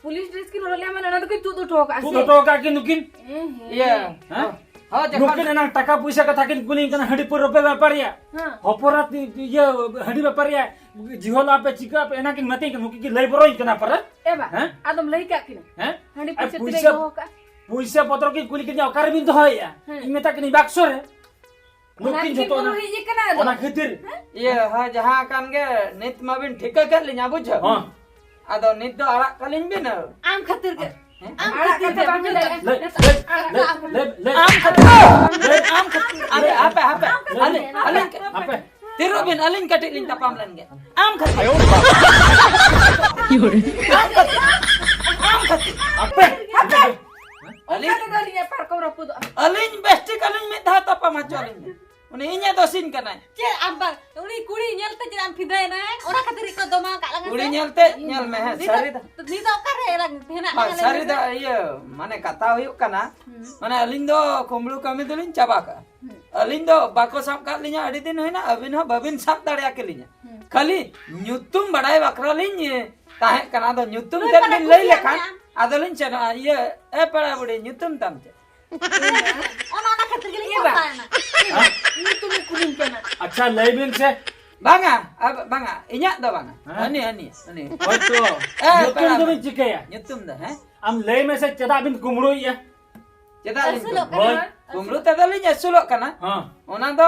ᱯᱩᱞᱤᱥ ᱰᱨᱮᱥ ᱠᱤᱱ ᱦᱚᱨᱚᱜ ᱞᱮᱜᱼᱟ, ᱢᱟᱱᱮ ᱚᱱᱟ ᱫᱚᱠᱤᱱ ᱛᱩᱫ ᱦᱚᱴᱚ ᱟᱠᱟᱫᱼᱟ ᱛᱩᱫ ᱥᱮ? ᱦᱚᱴᱚ ᱟᱠᱟᱫ ᱠᱤᱱ ᱱᱩᱠᱤᱱ᱾ ᱮ ᱦᱮᱸ᱾ ᱤᱭᱟᱹ᱾ ᱦᱮᱸ? ᱦᱚᱸ, ᱡᱚᱠᱷᱚᱱ ᱱᱩᱠᱤᱱ ᱮᱱᱟᱝ ᱴᱟᱠᱟ ᱯᱩᱭᱥᱟᱹ ᱠᱟᱛᱷᱟ ᱠᱤᱱ ᱠᱩᱞᱤᱧ ᱠᱟᱱᱟ, ᱦᱟᱺᱰᱤ ᱯᱟᱹᱣᱨᱟᱹ ᱯᱮ ᱵᱮᱯᱟᱨᱤᱭᱟ? ᱦᱮᱸ᱾ ᱦᱚᱯᱚᱨᱟᱛ ᱤᱭᱟᱹ ᱦᱟᱺᱰᱤ ᱵᱮᱯᱟᱨᱤᱭᱟ, ᱡᱤᱦᱚᱞ ᱟᱯᱮ ᱪᱤᱠᱟᱹ ᱟᱯᱮ, ᱮᱱᱟ ᱠᱤᱱ ᱢᱮᱛᱟᱹᱧ ᱠᱟᱱᱟ, ᱱᱩᱠᱤᱱ ᱠᱤᱱ ᱞᱟᱹᱭ ᱵᱚᱨᱚᱧ ᱠᱟᱱᱟ ᱯᱟᱨᱟ᱾ ᱮ ᱵᱟ, ᱦᱮᱸ? ᱟᱫᱚᱢ ᱞᱟᱹᱭ ᱠᱟᱜ ᱠᱤᱱᱟ? ᱦᱮᱸ? ᱦᱟᱺᱰᱤ ᱟᱨ ᱯᱩᱭᱥᱟᱹ ᱯᱩᱭᱥᱟᱹ, ᱛᱤᱱᱟᱹᱜ ᱫᱚᱦᱚ ᱠᱟᱜᱼᱟ? ᱯᱩᱭᱥᱟᱹ ᱯᱚᱛᱨᱚ ᱠᱤᱱ ᱠᱩᱞᱤ ᱠᱤᱫᱤᱧᱟ, ᱚᱠᱟᱨᱮᱵᱤᱱ ᱫᱚᱦᱚᱭᱮᱫᱼᱟ? ᱦᱮᱸ᱾ ᱤᱧ ᱢᱮᱛᱟ ᱠᱤᱱᱟᱹᱧ, ᱵᱟᱠᱥᱚ ᱨᱮ᱾ ᱚᱱᱟ ᱱᱩᱠᱤᱱ ᱛᱮᱜᱮ ᱡᱷᱚᱛᱚ ᱠᱚ ᱚᱱᱟ, ᱦᱮᱡ ᱟᱠᱟᱱᱟ ᱟᱫᱚ᱾ ᱚᱱᱟ ᱠᱷᱟᱹᱛᱤᱨ᱾ ᱦᱮᱸ? ᱤᱭᱟᱹ, ᱦᱳᱭ, ᱡᱟᱦᱟᱸ ᱠᱟᱱ ᱜᱮ, ᱱᱤᱛ ᱢᱟᱵᱤᱱ ᱴᱷᱤᱠᱟᱹ ᱠᱮᱫ ᱞᱤᱧᱟ, ᱵᱩᱡᱷᱟᱹᱣ? ᱦᱚᱸ᱾ ᱟᱫᱚ ᱱᱤᱛ ᱫᱚ ᱟᱲᱟᱜ ᱠᱟᱹᱞᱤᱧ ᱵᱤᱱ᱾ ᱟᱢ ᱠᱷᱟᱹᱛᱤᱨ ᱜᱮ᱾ ᱟᱢ ᱟᱲᱟᱜ ᱠᱷᱟᱹᱛᱤᱨ ᱠᱟᱛᱮ ᱛᱮ ᱵᱟᱢ ᱵᱩᱡᱷᱟᱹᱣ ᱞᱟᱹᱭ, ᱫᱟᱲᱮᱭᱟᱜᱼᱟ᱾ ᱞᱟᱹᱭ, ᱞᱟᱹᱭ, ᱞᱟᱹᱭ, ᱞᱟᱹᱭ᱾ ᱟᱢ ᱠᱷᱟᱹᱛᱤᱨ, ᱟᱢ ᱠᱷᱟᱹᱛᱤᱨ, ᱟᱯᱮ, ᱟᱯᱮ, ᱟᱯᱮ, ᱟᱹᱞᱤᱧ, ᱟᱹᱞᱤᱧ, ᱟᱯᱮ᱾ ᱛᱤᱨᱚᱜ ᱵᱤᱱ, ᱟᱹᱞᱤᱧ ᱠᱟᱹᱴᱤᱡ ᱞᱤᱧ ᱛᱟᱯᱟᱢ ᱞᱮᱱ ᱜᱮ᱾ ᱟᱢ ᱠᱷᱟᱹᱛᱤᱨ᱾ ᱟᱢ ᱠᱷᱟᱹᱛᱤᱨ᱾ ᱟᱢ ᱠᱷᱟᱹᱛᱤᱨ᱾ ᱟᱯᱮ᱾ ᱟᱯᱮ᱾ ᱟᱹᱞᱤᱧ, ᱚᱱᱠᱟ ᱛᱮᱫᱚ ᱟᱹᱞᱤᱧᱟᱜ ᱯᱟᱨᱠᱚᱢ ᱨᱟᱹᱯᱩᱫᱚᱜᱼᱟ᱾ ᱟᱹᱞᱤᱧ ᱵᱮᱥ ᱴᱷᱤᱠ ᱟᱹᱞᱤᱧ ᱢᱤᱫ ᱫᱷᱟᱣ ᱛᱟᱯᱟᱢ ᱦᱚᱪᱚ ᱟᱹᱞᱤᱧ ᱵᱤᱱ᱾ ᱩᱱᱤ ᱤᱧᱮ ᱫᱚᱥᱤᱧ ᱠᱟᱱᱟᱭ᱾ ᱪᱮᱫ ᱟᱢ ᱵᱟᱝ, ᱩᱱᱤ ᱠᱩᱲᱤ ᱧᱮᱞᱛᱮ ᱪᱮᱫ ᱟᱢ ᱯᱷᱤᱫᱟᱭᱮᱱᱟ? ᱚᱱᱟ ᱠᱷᱟᱹᱛᱤᱨ ᱜᱮᱠᱚ ᱫᱚᱢᱟᱣ ᱟᱠᱟᱫ ᱞᱟᱝᱟ ᱠᱩᱲᱤ ᱥᱮ? ᱧᱮᱞᱛᱮ, ᱧᱮᱞ ᱢᱮ, ᱦᱮᱸ, ᱱᱤᱛᱚᱜ, ᱥᱟᱹᱨᱤ ᱫᱚ᱾ ᱱᱤᱛᱚᱜ ᱚᱠᱟᱨᱮ ᱞᱟᱝ ᱦᱮᱱᱟᱜ ᱦᱳᱭ, ᱞᱟᱝᱟ ᱞᱟᱹᱭ ᱥᱟᱹᱨᱤ ᱢᱮ? ᱫᱚ, ᱤᱭᱟᱹ, ᱢᱟᱱᱮ, ᱠᱟᱛᱷᱟ ᱦᱩᱭᱩᱜ ᱠᱟᱱᱟ, ᱦᱩᱸ᱾ ᱢᱟᱱᱮ, ᱟᱹᱞᱤᱧ ᱫᱚ ᱠᱩᱢᱵᱽᱲᱩ ᱠᱟᱹᱢᱤ ᱫᱚᱞᱤᱧ ᱪᱟᱵᱟ ᱠᱟᱜᱼᱟ᱾ ᱦᱩᱸ᱾ ᱟᱹᱞᱤᱧ ᱫᱚ ᱵᱟᱠᱚ ᱥᱟᱵ ᱠᱟᱜ ᱞᱤᱧᱟ, ᱟᱹᱰᱤ ᱫᱤᱱ ᱦᱩᱭᱱᱟ, ᱟᱹᱵᱤᱱ ᱦᱚᱸ ᱵᱟᱹᱵᱤᱱ ᱥᱟᱵ ᱫᱟᱲᱮᱭᱟᱠᱤ ᱞᱤᱧᱟ᱾ ᱦᱩᱸ᱾ ᱠᱷᱟᱹᱞᱤ ᱧᱩᱛᱩᱢ ᱵᱟᱲᱟᱭ ᱵᱟᱠᱷᱨᱟ ᱞᱤᱧ, ᱮ, ᱛᱟᱦᱮᱸ ᱠᱟᱱᱟ᱾ ᱟᱫᱚ ᱧᱩᱛᱩᱢ ᱱᱩᱭ ᱛᱮᱫ ᱯᱟᱞᱮ ᱵᱤᱱ ᱞᱟᱹᱭ ᱠᱩᱥᱤᱭᱟᱜ ᱞᱮᱠᱷᱟᱱ, ᱢᱮᱭᱟ᱾ ᱟᱫᱚᱞᱤᱧ ᱥᱮᱱᱚᱜᱼᱟ᱾ ᱤᱭᱟᱹ, ᱮ, ᱯᱮᱲᱟ ᱵᱩᱰᱷᱤ, ᱧᱩᱛᱩᱢ ᱛᱟᱢ ᱪᱮᱫ? ᱚᱱᱟ, ᱚᱱᱟ ᱠᱷᱟᱹᱛᱤᱨ ᱜᱮᱞᱤᱧ ᱤᱭᱟᱹ ᱵᱟ᱾ ᱠᱟᱛᱷᱟᱭᱮᱱᱟ᱾ ᱧᱩᱛᱩᱢ ᱮ ᱠᱩᱞᱤᱧ ᱠᱟᱱᱟ᱾ ᱟᱪᱪᱷᱟ, ᱞᱟᱹᱭ ᱵᱤᱱ ᱥᱮ᱾ ᱵᱟᱝᱟ, ᱟᱵ-, ᱵᱟᱝᱟ, ᱤᱧᱟᱹᱜ ᱫᱚ ᱵᱟᱝᱟ᱾ ᱦᱮᱸ? ᱦᱟᱹᱱᱤ, ᱦᱟᱹᱱᱤ, ᱦᱟᱹᱱᱤ᱾ ᱦᱳᱭᱛᱚ, ᱮ, ᱧᱩᱛᱩᱢ ᱯᱮᱲᱟ ᱫᱚᱵᱤᱱ ᱵᱩᱰᱷᱤ᱾ ᱪᱤᱠᱟᱹᱭᱟ? ᱧᱩᱛᱩᱢ ᱫᱚ, ᱦᱮᱸ? ᱟᱢ ᱞᱟᱹᱭ ᱢᱮᱥᱮ, ᱪᱮᱫᱟᱜ ᱵᱤᱱ ᱠᱩᱢᱵᱽᱲᱩᱭᱮᱫᱼᱟ? ᱪᱮᱫᱟᱜ ᱞᱤᱧ ᱟᱹᱥᱩᱞᱚᱜ ᱠᱩᱢᱵᱽᱲᱩ-, ᱠᱟᱱᱟ᱾ ᱦᱳᱭ᱾ ᱠᱩᱢᱵᱽᱲᱩ ᱛᱮᱫᱚ ᱞᱤᱧ ᱟᱹᱥᱩᱞᱚᱜ ᱠᱟᱱᱟ᱾ ᱦᱮᱸ᱾ ᱚᱱᱟ ᱫᱚ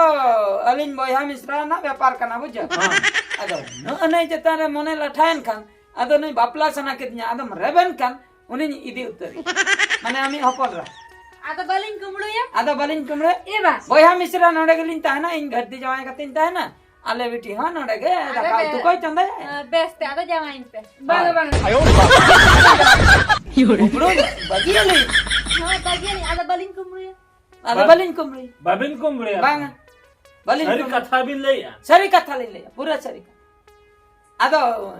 ᱟᱹᱞᱤᱧ ᱵᱚᱭᱦᱟ ᱢᱤᱥᱨᱟ ᱨᱮᱱᱟᱜ ᱵᱮᱯᱟᱨ ᱠᱟᱱᱟ, ᱵᱩᱡᱷᱟᱹᱣ? ᱦᱮᱸ᱾ ᱟᱫᱚ ᱱᱩᱱᱟᱹᱜ ᱱᱟᱹᱭ ᱪᱮᱛᱟᱱ ᱨᱮ ᱢᱚᱱᱮ ᱞᱟᱴᱷᱟᱭᱮᱱ ᱠᱷᱟᱱ, ᱟᱫᱚ ᱱᱩᱭ ᱵᱟᱯᱞᱟ ᱥᱟᱱᱟ ᱠᱤᱫᱤᱧᱟ, ᱟᱫᱚᱢ ᱨᱮᱵᱮᱱ ᱠᱷᱟᱱ, ᱩᱱᱤᱧ ᱤᱫᱤ ᱩᱛᱟᱹᱨ᱾ ᱢᱟᱱᱮ ᱟᱢᱤᱡ ᱦᱚᱯᱚᱱ ᱮᱨᱟ᱾ ᱟᱫᱚ ᱵᱟᱹᱞᱤᱧ ᱠᱩᱢᱵᱽᱲᱩᱭᱟ? ᱟᱫᱚ ᱵᱟᱹᱞᱤᱧ ᱠᱩᱢᱵᱽᱲᱩᱭᱟ? ᱮ ᱵᱟ᱾ ᱵᱚᱭᱦᱟ ᱢᱤᱥᱨᱟ ᱱᱚᱰᱮ ᱜᱮᱞᱤᱧ ᱛᱟᱦᱮᱱᱟ, ᱤᱧ ᱜᱷᱟᱹᱴᱤ ᱡᱟᱶᱟᱭ ᱠᱟᱛᱮᱧ ᱛᱟᱦᱮᱱᱟ᱾ ᱟᱞᱮ ᱵᱤᱴᱤ ᱦᱚᱸ ᱱᱚᱰᱮ ᱜᱮ ᱟᱞᱮ ᱫᱟᱠᱟ ᱵᱮ-, ᱩᱛᱩ ᱠᱚᱭ ᱪᱚᱸᱫᱟᱭᱟ᱾ ᱟ, ᱵᱮᱥ ᱛᱮ, ᱟᱫᱚ ᱡᱟᱶᱟᱭᱤᱧ ᱯᱮ᱾ ᱵᱟᱝᱟ, ᱵᱟᱝᱟ᱾ ᱠᱩᱢᱵᱽᱲᱩ ᱵᱟᱹᱜᱤᱭᱟᱞᱤᱧ᱾ ᱦᱳᱭ, ᱵᱟᱹᱜᱤᱭᱟᱞᱤᱧ, ᱟᱫᱚ ᱵᱟᱹᱞᱤᱧ ᱠᱩᱢᱵᱽᱲᱩᱭᱟ᱾ ᱟᱫᱚ ᱵᱟ-, ᱵᱟᱹᱞᱤᱧ ᱠᱩᱢᱵᱽᱲᱩᱭᱟ᱾ ᱵᱟᱵᱤᱱ ᱠᱩᱢᱵᱽᱲᱩᱭᱟ? ᱵᱟᱝᱟ᱾ ᱵᱟᱹᱞᱤᱧ ᱥᱟᱹᱨᱤ ᱠᱩᱢᱵᱽᱲᱩᱭᱟ᱾ ᱠᱟᱛᱷᱟ ᱵᱤᱱ ᱞᱟᱹᱭᱮᱜᱼᱟ? ᱥᱟᱹᱨᱤ ᱠᱟᱛᱷᱟ ᱞᱤᱧ ᱞᱟᱹᱭᱟ, ᱯᱩᱨᱟᱹ ᱥᱟᱹᱨᱤ ᱠᱟᱛᱷᱟ᱾ ᱟᱫᱚ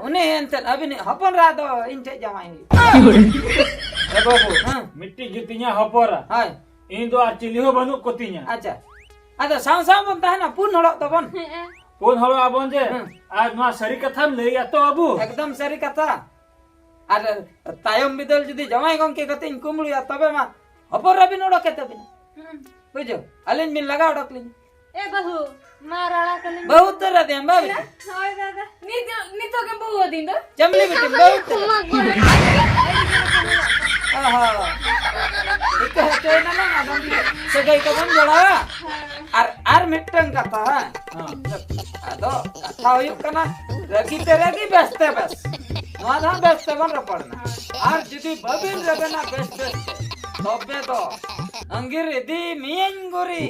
ᱩᱱᱤ ᱮᱱᱛᱮᱫ ᱟᱹᱵᱤᱱᱤᱡ ᱦᱚᱯᱚᱱ ᱮᱨᱟ ᱫᱚ ᱤᱧ ᱴᱷᱮᱡ ᱡᱟᱶᱟᱭ ᱦᱩᱭᱩᱜᱼᱟ᱾ ᱮ ᱵᱟᱹᱵᱩ, ᱦᱮᱸ᱾ ᱢᱤᱫᱴᱤᱡ ᱜᱮ ᱛᱤᱧᱟ ᱦᱚᱯᱚᱱ ᱮᱨᱟ᱾ ᱦᱳᱭ᱾ ᱤᱧ ᱫᱚ ᱟᱨ ᱪᱤᱞᱤ ᱦᱚᱸ ᱵᱟᱹᱱᱩᱜ ᱠᱚ ᱛᱤᱧᱟ᱾ ᱟᱪᱪᱷᱟ᱾ ᱟᱫᱚ ᱥᱟᱶ ᱥᱟᱶ ᱵᱚᱱ ᱛᱟᱦᱮᱱᱟ, ᱯᱩᱱ ᱦᱚᱲᱚᱜ ᱛᱟᱵᱚᱱ᱾ ᱦᱮᱸ᱾ ᱯᱩᱱ ᱦᱚᱲᱚᱜ ᱟᱵᱚᱱ ᱡᱮ᱾ ᱦᱮᱸ᱾ ᱟᱨ ᱱᱚᱣᱟ ᱥᱟᱹᱨᱤ ᱠᱟᱛᱷᱟᱢ ᱞᱟᱹᱭᱮᱜᱼᱟ ᱛᱚ ᱵᱟᱹᱵᱩ? ᱮᱠᱫᱚᱢ ᱥᱟᱹᱨᱤ ᱠᱟᱛᱷᱟ᱾ ᱟᱨ ᱛᱟᱭᱚᱢ ᱵᱤᱫᱟᱹᱞ ᱡᱩᱫᱤ ᱡᱟᱶᱟᱭ ᱜᱚᱝᱠᱮ ᱠᱟᱛᱮᱧ ᱠᱩᱢᱵᱽᱲᱩᱭᱟ, ᱛᱚᱵᱮ ᱢᱟ ᱦᱚᱯᱚᱱ ᱮᱨᱟ ᱵᱤᱱ ᱚᱰᱚᱠᱮ ᱛᱟᱹᱵᱤᱱᱟ᱾ ᱦᱩᱸ᱾ ᱵᱩᱡᱷᱟᱹᱣ? ᱟᱹᱞᱤᱧ ᱵᱤᱱ ᱞᱟᱜᱟ ᱚᱰᱚᱠ ᱞᱤᱧᱟ᱾ ᱮ ᱵᱟᱹᱦᱩ, ᱢᱟ ᱨᱟᱲᱟ ᱠᱟᱹᱞᱤᱧ ᱵᱟᱹᱦᱩ ᱢᱮ᱾ ᱩᱛᱟᱹᱨ ᱟᱫᱮᱭᱟᱢ, ᱵᱟᱹᱦᱩ᱾ ᱦᱳᱭ ᱫᱟᱫᱟ᱾ ᱱᱤᱛ, ᱱᱤᱛᱚᱜ ᱜᱮ ᱵᱟᱹᱦᱩ ᱟᱹᱫᱤᱧ ᱫᱚ᱾ ᱪᱟᱢᱞᱤ ᱵᱤᱴᱤ, ᱵᱟᱹᱦᱩ ᱩᱛᱟᱹᱨ᱾ ᱚ ᱦᱚᱸ᱾ ᱱᱤᱛᱚᱜ ᱦᱚᱪᱚᱭᱮᱱᱟ ᱞᱟᱝ, ᱟᱫᱚ ᱥᱟᱹᱜᱟᱹᱭ ᱠᱚᱵᱚᱱ ᱡᱚᱲᱟᱣᱟ᱾ ᱦᱮᱸ᱾ ᱟᱨ, ᱟᱨ ᱢᱤᱫᱴᱟᱝ ᱠᱟᱛᱷᱟ, ᱦᱮᱸ? ᱦᱮᱸ᱾ ᱟᱫᱚ ᱠᱟᱛᱷᱟ ᱦᱩᱭᱩᱜ ᱠᱟᱱᱟ, ᱨᱟᱹᱜᱤ ᱛᱮ ᱨᱟᱹᱜᱤ, ᱵᱮᱥ ᱛᱮ ᱵᱮᱥ᱾ ᱱᱚᱣᱟ ᱫᱚ ᱦᱟᱸᱜ ᱵᱮᱥ ᱛᱮᱵᱚᱱ ᱨᱚᱯᱚᱲ ᱮᱱᱟ᱾ ᱟᱨ ᱡᱩᱫᱤ ᱵᱟᱹᱵᱤᱱ ᱨᱮᱵᱮᱱᱟ ᱵᱮᱥ ᱵᱮᱥ ᱛᱮ, ᱛᱚᱵᱮ ᱫᱚ ᱟᱸᱜᱤᱨ ᱤᱫᱤ ᱢᱤᱭᱟᱹᱧ ᱜᱩᱨᱤ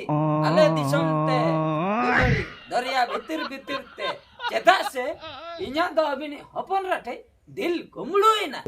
ᱟᱞᱮ ᱫᱤᱥᱚᱢ ᱛᱮ ᱫᱩᱞᱟᱹᱲᱤ ᱫᱚᱨᱭᱟ ᱵᱷᱤᱛᱤᱨ ᱵᱷᱤᱛᱤᱨ ᱛᱮ᱾ ᱪᱮᱫᱟᱜ ᱥᱮ ᱤᱧᱟᱹᱜ ᱫᱚ ᱟᱹᱵᱤᱱᱤᱡ ᱦᱚᱯᱚᱱ ᱮᱨᱟ ᱴᱷᱮᱡ ᱫᱤᱞ ᱠᱩᱢᱵᱽᱲᱩᱭᱮᱱᱟ᱾